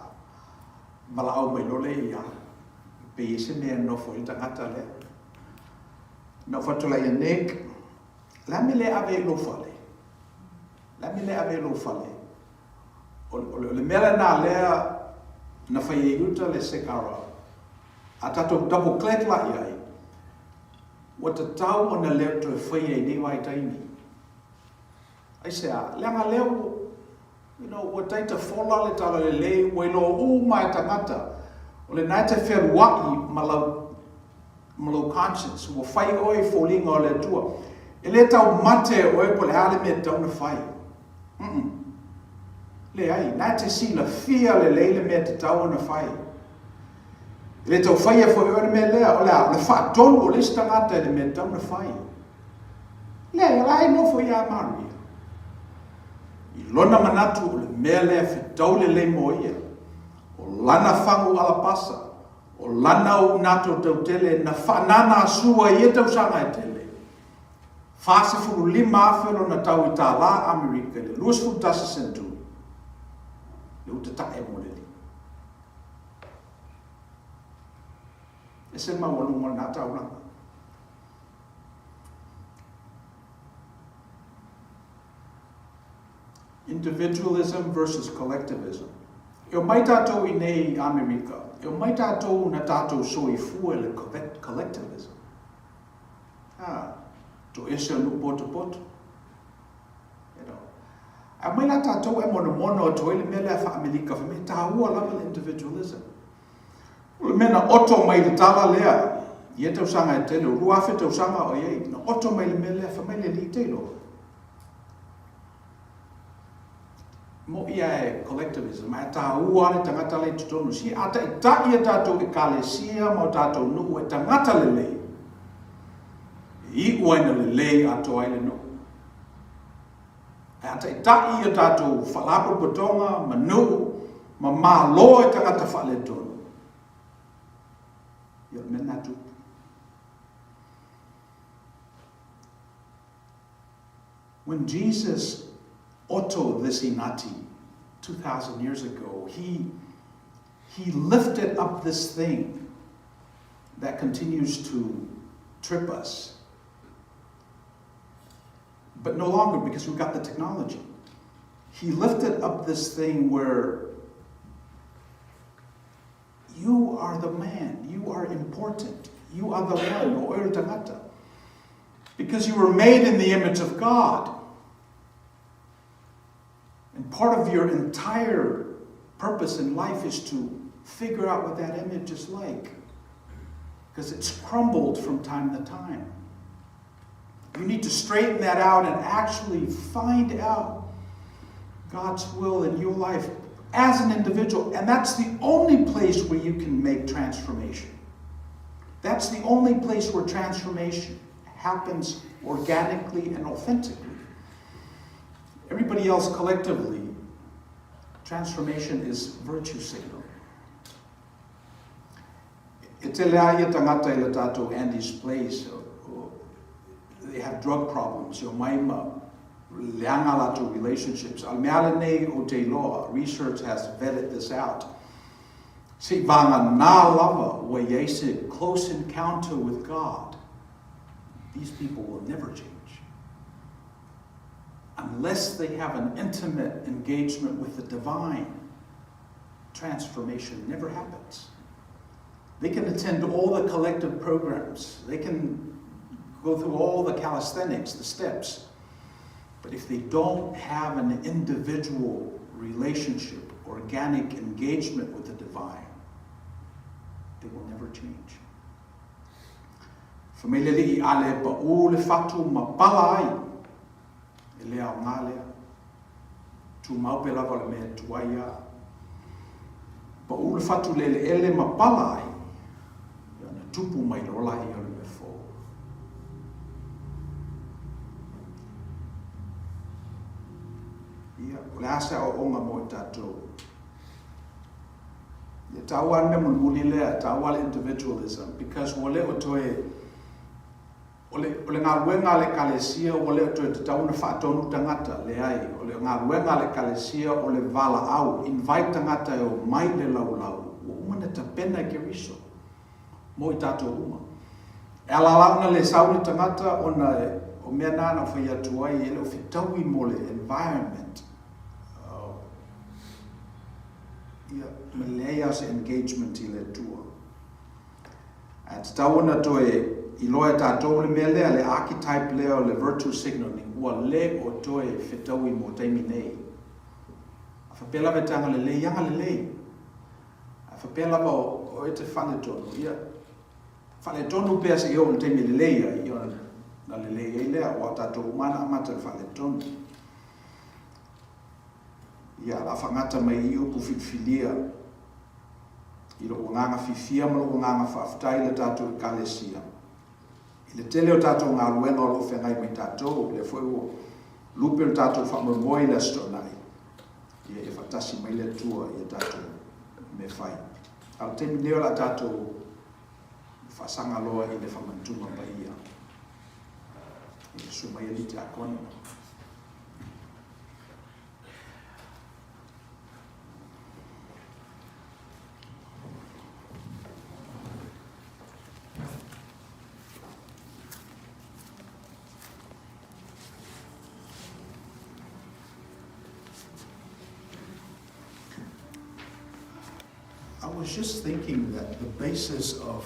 valaau mai loa lea ia, pe i ai se mea e nofo ai le tagata lea. Na ou fai atu la ia Nick, le a mea le ave ai i lou fale? Le a mea le ave ai i lou fale? O, o, le, o le mea lenā lea na fai ai uta le sekara, a tatou double click la i ai, Ua tatau ona leo toe faia i nei vaitaimi. Aisea? Leaga lea ua, you know, ua taita fola le talalelei, ua iloa uma e tagata, o lena e te fealuaʻi ma lau, ma lou conscience, ua fai oe i foliga o le Atua. E le taumate oe po o le a le mea e tatau ona fai. Mm-mm. Leai, na e te silafia lelei le mea e tatau ona fai. E le tau faia foi oe le mea lea, o le a? O le faatonu o le isi tagata i le mea e tatau ona fai. Leai, o la e nofo iā Maria. I lona manatu o le mea lea e fetau lelei mo ia, o lana fagu alapasa, o lana unato tautele na faananasua i ia tausaga e tele, 45,000 lona tau i tālā Amerika i le 21 senturi, le uta taʻe mo le alii. Ese le maualuga o lena taulaga. Individualism versus collectivism. E o mai tātou i nei Amerika, e o mai tātou na tātou soifua i le collectivism. Ah, to ese o nuu potopoto. You know. A mai la tātou e monomono atu ai le mea lea faa-Amerika, fai mai, tāua lava le individualism. O le mea na oto mai le tala lea, i ia tausaga e tele, o 2000 tausaga o i ai, na oto mai le mea lea, fai mai le alii te iloa. Moʻi a e collectivism, ae tāua le tagata lea i totonu. Si a taʻitaʻi a tātou ekalesia ma o tātou nuu e tagata lelei, e iʻu ai na lelei atoa ai le nuu. Ae a taʻitaʻi o tātou faalapotopotoga ma nuu, Ma malo i tagata faaletonu. Ia o le mea lena e tupu. When Jesus oto this inati 2,000 years ago, he, he lifted up this thing that continues to trip us. But no longer because we've got the technology. He lifted up this thing where you are the man, you are important, you are the one, o oe le tagata. Because you were made in the image of God. And part of your entire purpose in life is to figure out what that image is like. Because it's crumbled from time to time. You need to straighten that out and actually find out God's will in your life as an individual. And that's the only place where you can make transformation. That's the only place where transformation happens organically and authentically. Everybody else collectively, transformation is virtue signaling. E tele lava ia tagata i le tatou Andy's Place, they have drug problems, e omai ma leaga latou relationships. A o le mea lava lenei ou te iloa, research has vetted this out, se i vagana lava ua i ai se close encounter with God, these people will never change. Unless they have an intimate engagement with the divine, transformation never happens. They can attend all the collective programs. They can go through all the calisthenics, the steps. But if they don't have an individual relationship, organic engagement with the divine, they will never change. Fai mai le Alii, A le paʻū le fatu ma pala ai, e le aoga lea. Tumau pea lava o le mea e tuai a. Paʻū le fatu i le eleele ma pala ai, ia ona tupu mai loa laia o le mea fou. Ia, o le a se aoaoga mo i tatou? Ia taua le mea mulimuli lea, taua le individualism, because ua le o toe, o le, o le galuega a le Ekalesia ua le o toe tatau ona faatonu tagata, leai, o le galuega a le Ekalesia o le valaau, invite tagata e omai i le laulau, ua uma ona tapena e Keriso mo i tatou uma. E ala la ona le sau le tagata ona o mea na na ou fai atu ai e le o fetaui mo le environment. Ia, ma leai lava se engagement i le Atua. Ae tatau ona toe iloa e tatou le mea lea, le archetype lea o le virtue signalling, ua le o toe fetaui mo taimi nei. A faapea lava e te agalelei, agalelei. A faapea lava o oe e te faaletonu, ia, faaletonu pea seia oo i le taimi e lelei ai, ia ona lelei ai lea, aua o tatou uma lava na amata i le faaletonu. Ia, o le a faagata mai i upu filifilia i lou agaga fiafia ma lou agaga faafetai i le tatou Ekalesia i le tele o tatou galuega o lo o feagai ma i tatou, lea foi ua lupe le tatou faamoemoe i le Aso Toonai, ia, ia faatasi mai le Atua i a tatou mea fai. A o le taimi nei o le a tatou faasaga loa i le faamanatuga paia. Ia, susu mai alii tiakono. I was just thinking that the basis of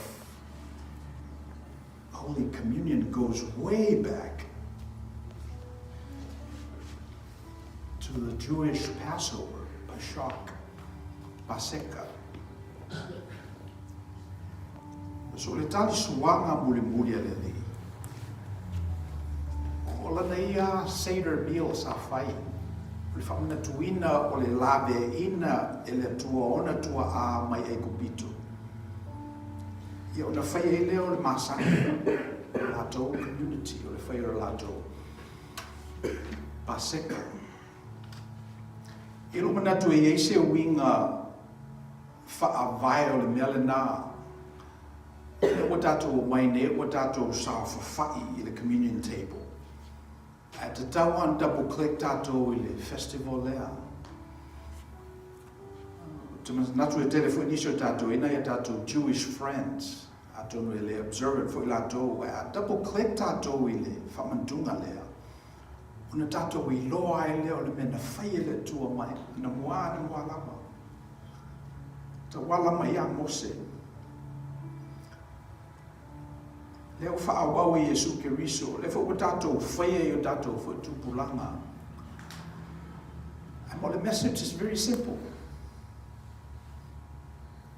Holy Communion goes way back to the Jewish Passover, Pashak, Paseka. So o le talisuaga mulimuli a le Alii, o lana ia Seder meal sa fai, o le faamanatuina o le laveaiina e le Atua o ona tuaa mai Aikupito. Ia ona fai ai lea o le masani o le latou community, o le fai o le latou Paseka. I lou manatu e i ai se uiga faavae o le mea lenā. Lea ua tatou omai nei ua tatou saofafai i le communion table. Ae tatau lava ona double click tatou i le festival lea. Ou te manatu e tele foi nisi o tatou e i nai a tatou Jewish friends, atonu e le observant foi latou, ae a double click tatou i le faamanatuga lea, ona tatou iloa ai lea o le mea na fai e le Atua mai anamua anamua lava. Tauala mai ia Mose. Lea ua faaauau e Iesu Keriso, lea foi ua tatou faia i o tatou foi tupulaga. Ae mo le message is very simple.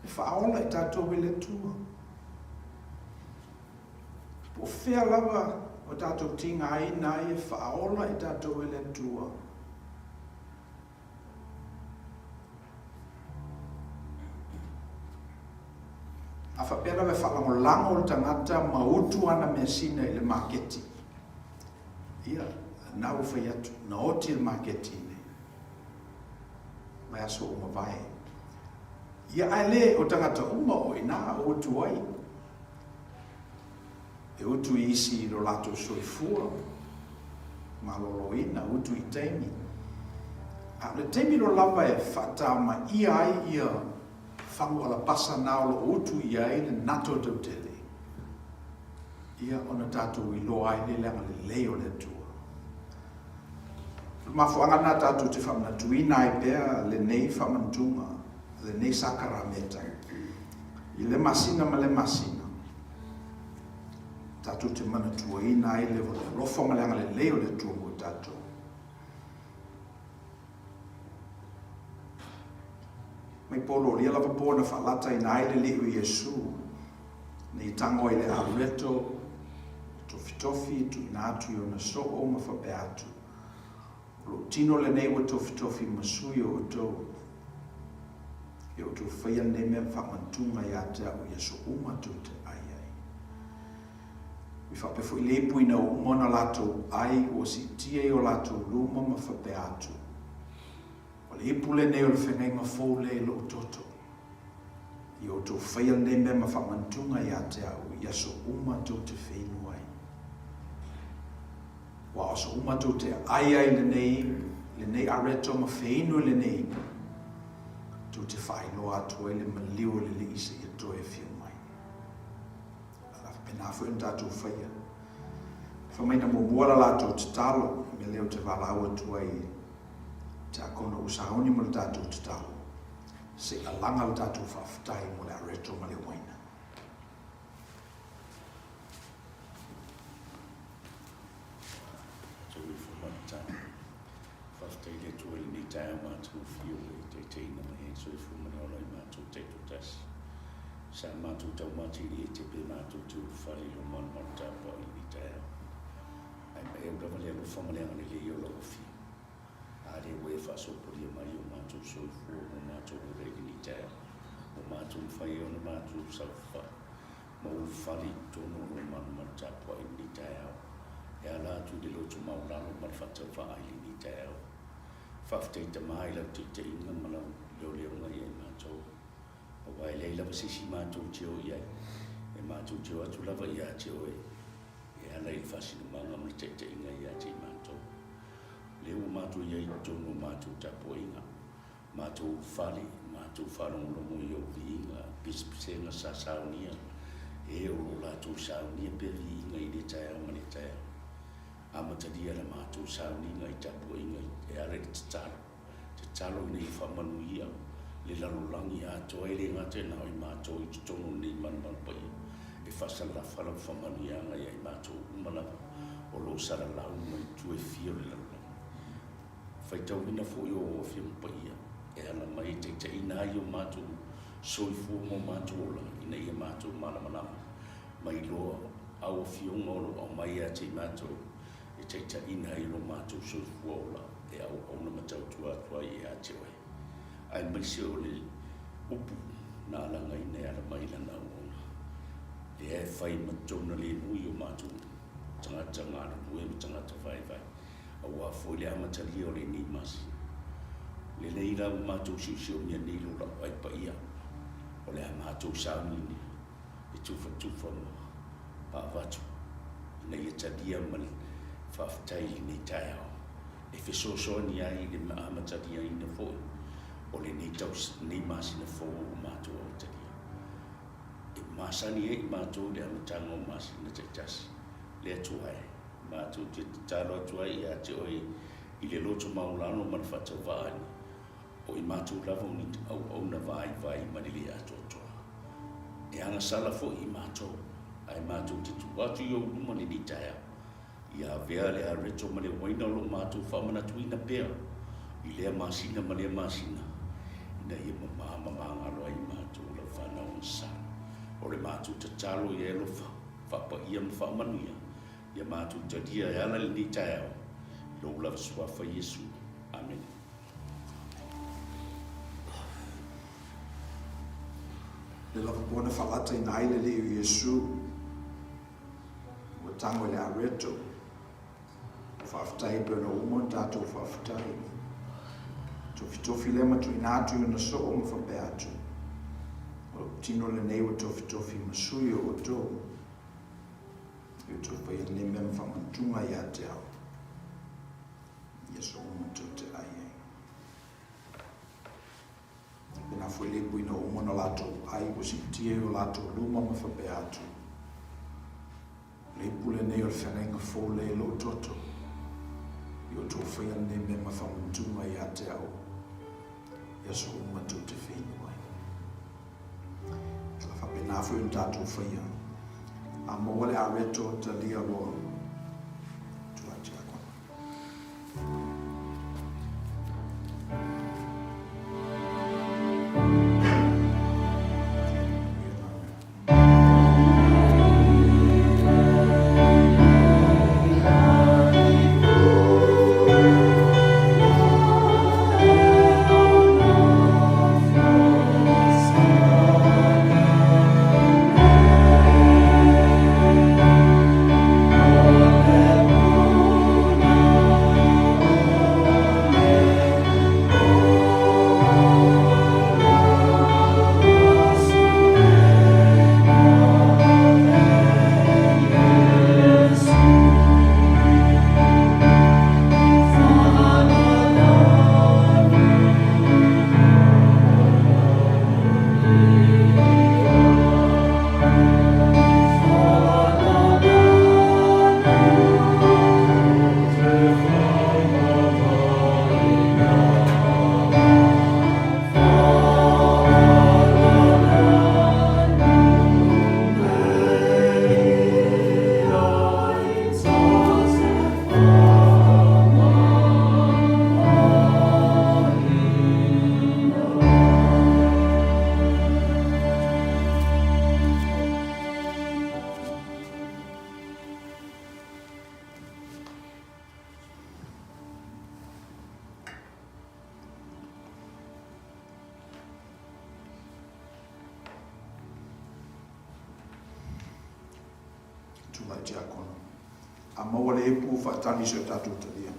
E faaola i tatou e le Atua. Po o fea lava o tatou tigaina ai e faaola i tatou e le Atua. A faapea lava e faalagolago le tagata ma utu ana measina i le maketi, ia, na ua fai atu, na oti le maketi i le vaiaso ua mavae. Ia, ae le o tagata uma o i ina o utu ai. E utu i isi i lo latou soifua maloloina, utu i taimi. A o le taimi loa lava e faatamaia ai ia fagu alapasa na o lo o utu i ai le nato tautele, ia ona tatou iloa ai lea le agalelei o le Atua. O le mafuaaga lena tatou te faamanatuina ai pea lenei faamanatuga, lenei sakarameta, i le masina ma le masina. Tatou te manatuaina ai le alofa ma le agalelei o le Atua mo i tatou. Mai pololia lava po na faalataina ai le Alii o Iesu, nei tago ai le areto, tofitofi, tuuina atu i ona soo ma faapea atu, O lou tino lenei ua tofitofi ma sui o outou. Ia outou faia lenei mea ma faamantuga ia te au i aso uma tou te ai ai. Ua faapea foi le ipu ina ua uma ona latou ai, ua siitia i o latou luma ma faapea atu, O le ipu lenei o le feagaiga fou lea i lou toto. Ia outou faia lenei mea ma faamantuga ia te au i aso uma tou te feinu ai. Ua aso uma tou te ai ai lenei, lenei areto ma feinu i lenei ipu, tou te faailoa atu ai le maliu o le Alii seia toe afio mai. A faapena foi ona tatou faia. Fai mai na muamua la latou tatalo, mea lea ou te valaau atu ai i tiakono ua sauni mo le tatou tatalo, seia laga le tatou faafetai mo le areto ma le uaina. Faafetai i le Atua i lenei taeao matagofie ua e taitaiina mai ai le soifua ma le ola i matou taitoatasi. Sa matou taumate i le ete pe matou te ulufale i lou malumalu tapuai i lenei taeao. Ae maeu lava le alofa ma le agalelei o lau Afioga. A lea ua e faasopolia mai o matou soifua ma o matou ola i lenei taeao, ua matou mafai ai ona matou saofafai ma ulufale i totonu o lou malumalu tapuai i lenei taeao, e ala atu i le loto maualalo ma le faatauvaa i lenei taeao. Faafetai Tama i lau taitaiga ma lau leoleoga ia i matou, aua e leai lava se isi matou te o i ai, e matou te o atu lava ia te oe e ala i le faasinomaga ma le taitaiga ia te i matou. Lea ua matou i ai i totonu o matou tapuaiga, matou fale, matou faalogologo i ou viiga, pispisega sa saunia, e o lo o latou saunia pea viiga i lea taeao ma lea taeao. Amatalia la matou sauniga i tapuaiga e ala i le tatalo, tatalo ina ia faamanuia le lalolagi atoa e le gata na o i matou i totonu o lenei malumalu paia, e faasalafa lau faamanuiaga ia i matou uma lava o lo o salalau mai tua e fia o le lalolagi. Faitauina foi o Afioga Paia e ala mai e taitaiina ai o matou soifua ma o matou ola ina ia matou malamalama ma iloa au Afioga o lo o aumai ia te i matou e taitaiina ai lo matou soifua ola e auauna ma tautua atu ai ia te Oe, aemaise o le upu na alagaina e ala mai Lana auauna, lea e fai ma tona lemu i o matou tagata galulue ma tagata vaivai. Aua foi le amatalia o lenei masina. Lelei la ua matou siosiomia nei lo lau ai paia. O le a matou sauni e tufatufa ma avatu ina ia talia ma le faafetai i lenei taeao e fesoasoani ai i le amataliaina foi o lenei lenei masina fou ua matou amatalia. E masani ai matou i le amataga o masina taitasi. Le Atua e, matou te tatalo atu ai ia te Oe i le loto maualalo ma le faatauvaa o i matou lava o ni auauna vaivai ma le le atoatoa. E agasala foi i matou, ae matou te tuu atu i ou luma lenei taeao, ia avea le areto ma le uaina o lo o matou faamanatuina pea i lea masina ma lea masina, ina ia mamā ma magalo ai i matou lau fanau agasala. O le matou tatalo ia e alofa, faapaia ma faamanuia, ia matou talia e ala i lenei taeao, i lou lava Suafa Iesu. Amene. Le lava po na faalataina ai le Alii o Iesu, ua tago i le areto. Faafetai pei ona uma ona tatou faafetai. Tofitofi lea ma tuuina atu i ona soo ma faapea atu, O lou tino lenei ua tofitofi ma sui o outou. E outou faia lenei mea ma faamanatuga ia te au. Ia aso uma tou te ai ai. Pēnā foi le ipu ina uma ona latou ai, ua siitia i o latou luma ma faapea atu, O le ipu lenei o le feagaiga fou lea i lou toto, i outou faia lenei mea ma faamanatuga ia te au, i aso uma tou te feinu ai. Tala faapena foi ona tatou faia. A maua le areto, talia loa. Tulai Tiakono. Tulai Tiakono. A maua le ipu, faatagi si o tatou talia.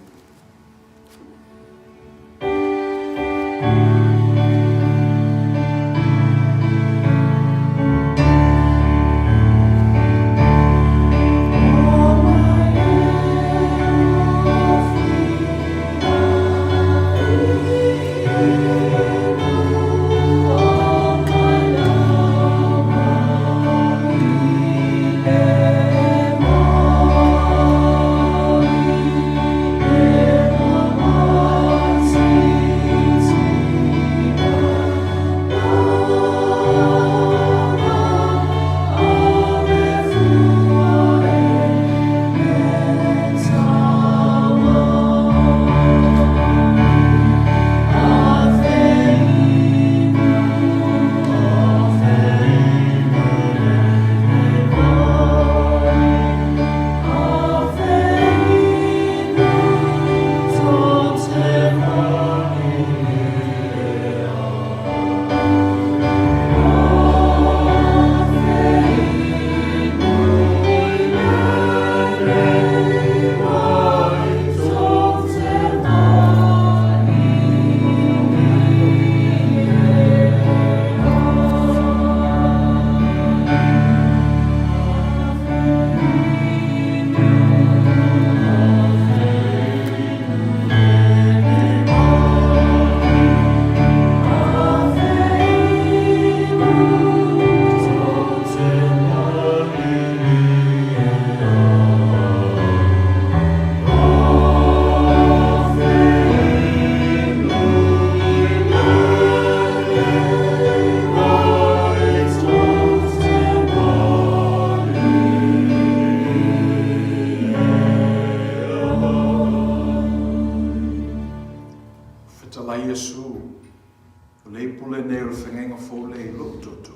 Fetalai Iesu, o le ipu lenei o le fegaiga fou lea i lou toto,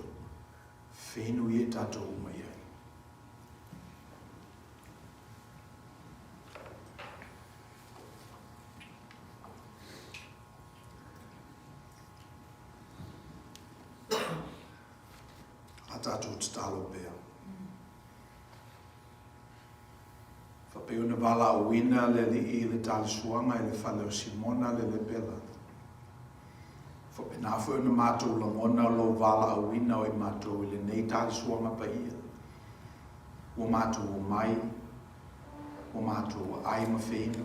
feinu ia i tatou uma i ai. A tatou tatalo pea. Faapei ona valaauina le Alii i le talisuaga i le fale o Simona le lepela. Faapena foi ona matou lagona lou valaauina o i matou i lenei talisuaga paia. Ua matou omai, ua matou aai ma feinu,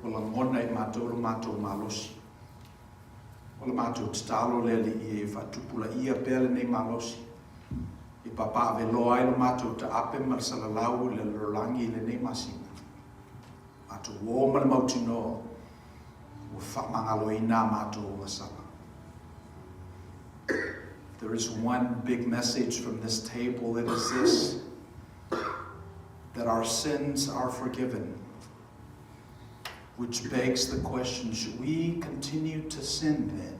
ua lagona e matou lo matou malosi. O le matou tatalo le Alii e faatupulaia pea lenei malosi, e papaaveloa ai lo matou taape ma le salalau i le lalolagi i lenei masina. Matou ō ma le mautinoa ua faamagaloina a matou agasala. There is one big message from this table. It is this, that our sins are forgiven, which begs the question, should we continue to sin then,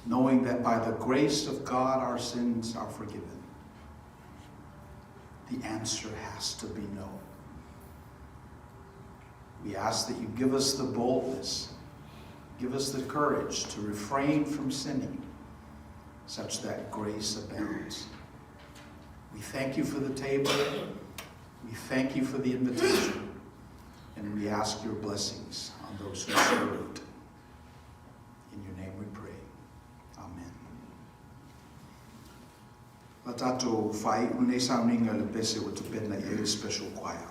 knowing that by the grace of God our sins are forgiven? The answer has to be no. We ask that you give us the boldness, give us the courage to refrain from sinning, such that grace abounds. We thank you for the table. We thank you for the invitation. And we ask your blessings on those who served. In your name we pray. Amen. La tatou faaiu lenei sauniga i le pese ua tapena i ai le special choir.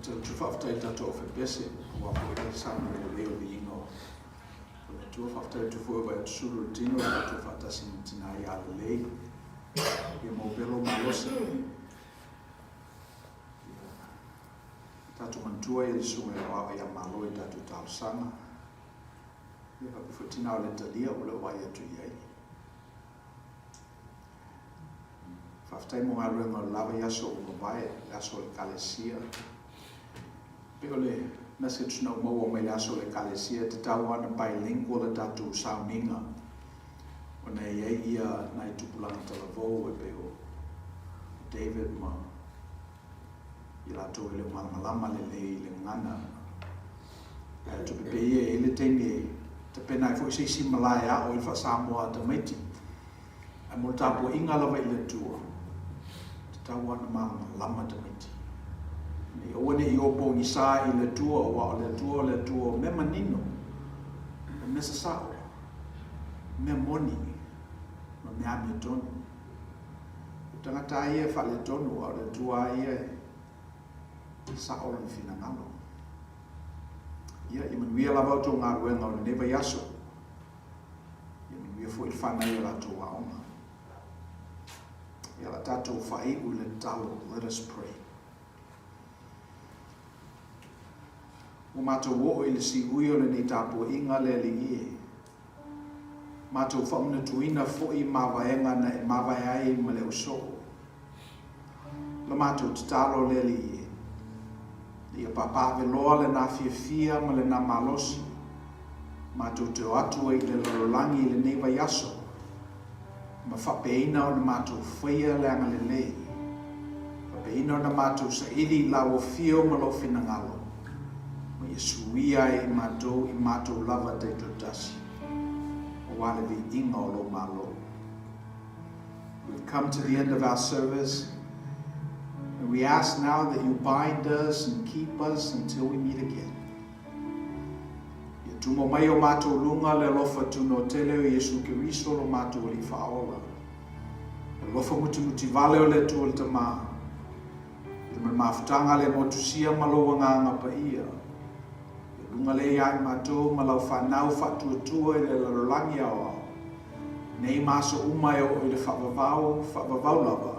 Momoli atu le faafetai i le tatou aufaipiese aua foi le saunoaina lelei o le viiga o le Atua. Faafetai atu foi ua vaai atu sulu le tino i le tatou faatasi ma tina ia lelei. Ia maua pea lou malosi. Ia tatou manatua ia le susuga i le aoao ia Malo i tatou talosaga. Ia faapea foi tina o le talia ua le o vaai atu i ai. Faafetai mo galuega o le la vaiaso ua mavae, le aso o le Ekalesia. Pei o le message na ou maua mai le aso o le Ekalesia, e tatau lava ona bilingual le tatou sauniga ona e i ai ia nai tupulaga talavou e pei o David ma i latou e le o malamalama lelei i le gagana. Ae tupe pea ia e i ai le taimi e tapena ai foi se isi malae e aʻo ai le faa-Samoa a tamaiti. Ae mo le tapuaiga lava i le Atua, e tatau lava ona malamalama tamaiti. Ina ia aua ne i o pogisa i le Atua, aua o le Atua o le Atua o mea manino, o mea sasao, o mea moni, ma mea amiotonu. O tagata lava ia e faaletonu, a o le Atua lava ia e sao lona finagalo. Ia, ia manuia lava a outou galuega o lenei vaiaso. Ia manuia foi le fanau i a latou aoga. Ia, o le a tatou faaiu i le tatalo. Let us pray. Ua matou oo i le siui o lenei tapuaiga le Alii e. Matou faamanatuina foi mavaega na e mavae ai ma le ausoo. La matou tatalo le Alii e. Ia papaaveloa lena fiafia ma lena malosi matou te o atu ai i le lalolagi i lenei vaiaso ma faapeina ona matou faia le agalelei, faapeina ona matou saili i lau afio ma lou finagalo, ma ia suia ai i matou i matou lava taitoatasi, aua le viiga o lou Malo. We've come to the end of our service, and we ask now that you bind us and keep us until we meet again. Ia tumo mai o matou luga le alofa tunoa tele o Iesu Keriso lo matou Alii Faaola. Le alofa mutimuti vale o le Atua le Tama, i le ma le mafutaga le motusia ma lou Agaga Paia, ia luga lea ia i matou ma lau fanau faatuatua i le lalolagi aoao, nei ma aso uma e oo i le faavavau, faavavau lava.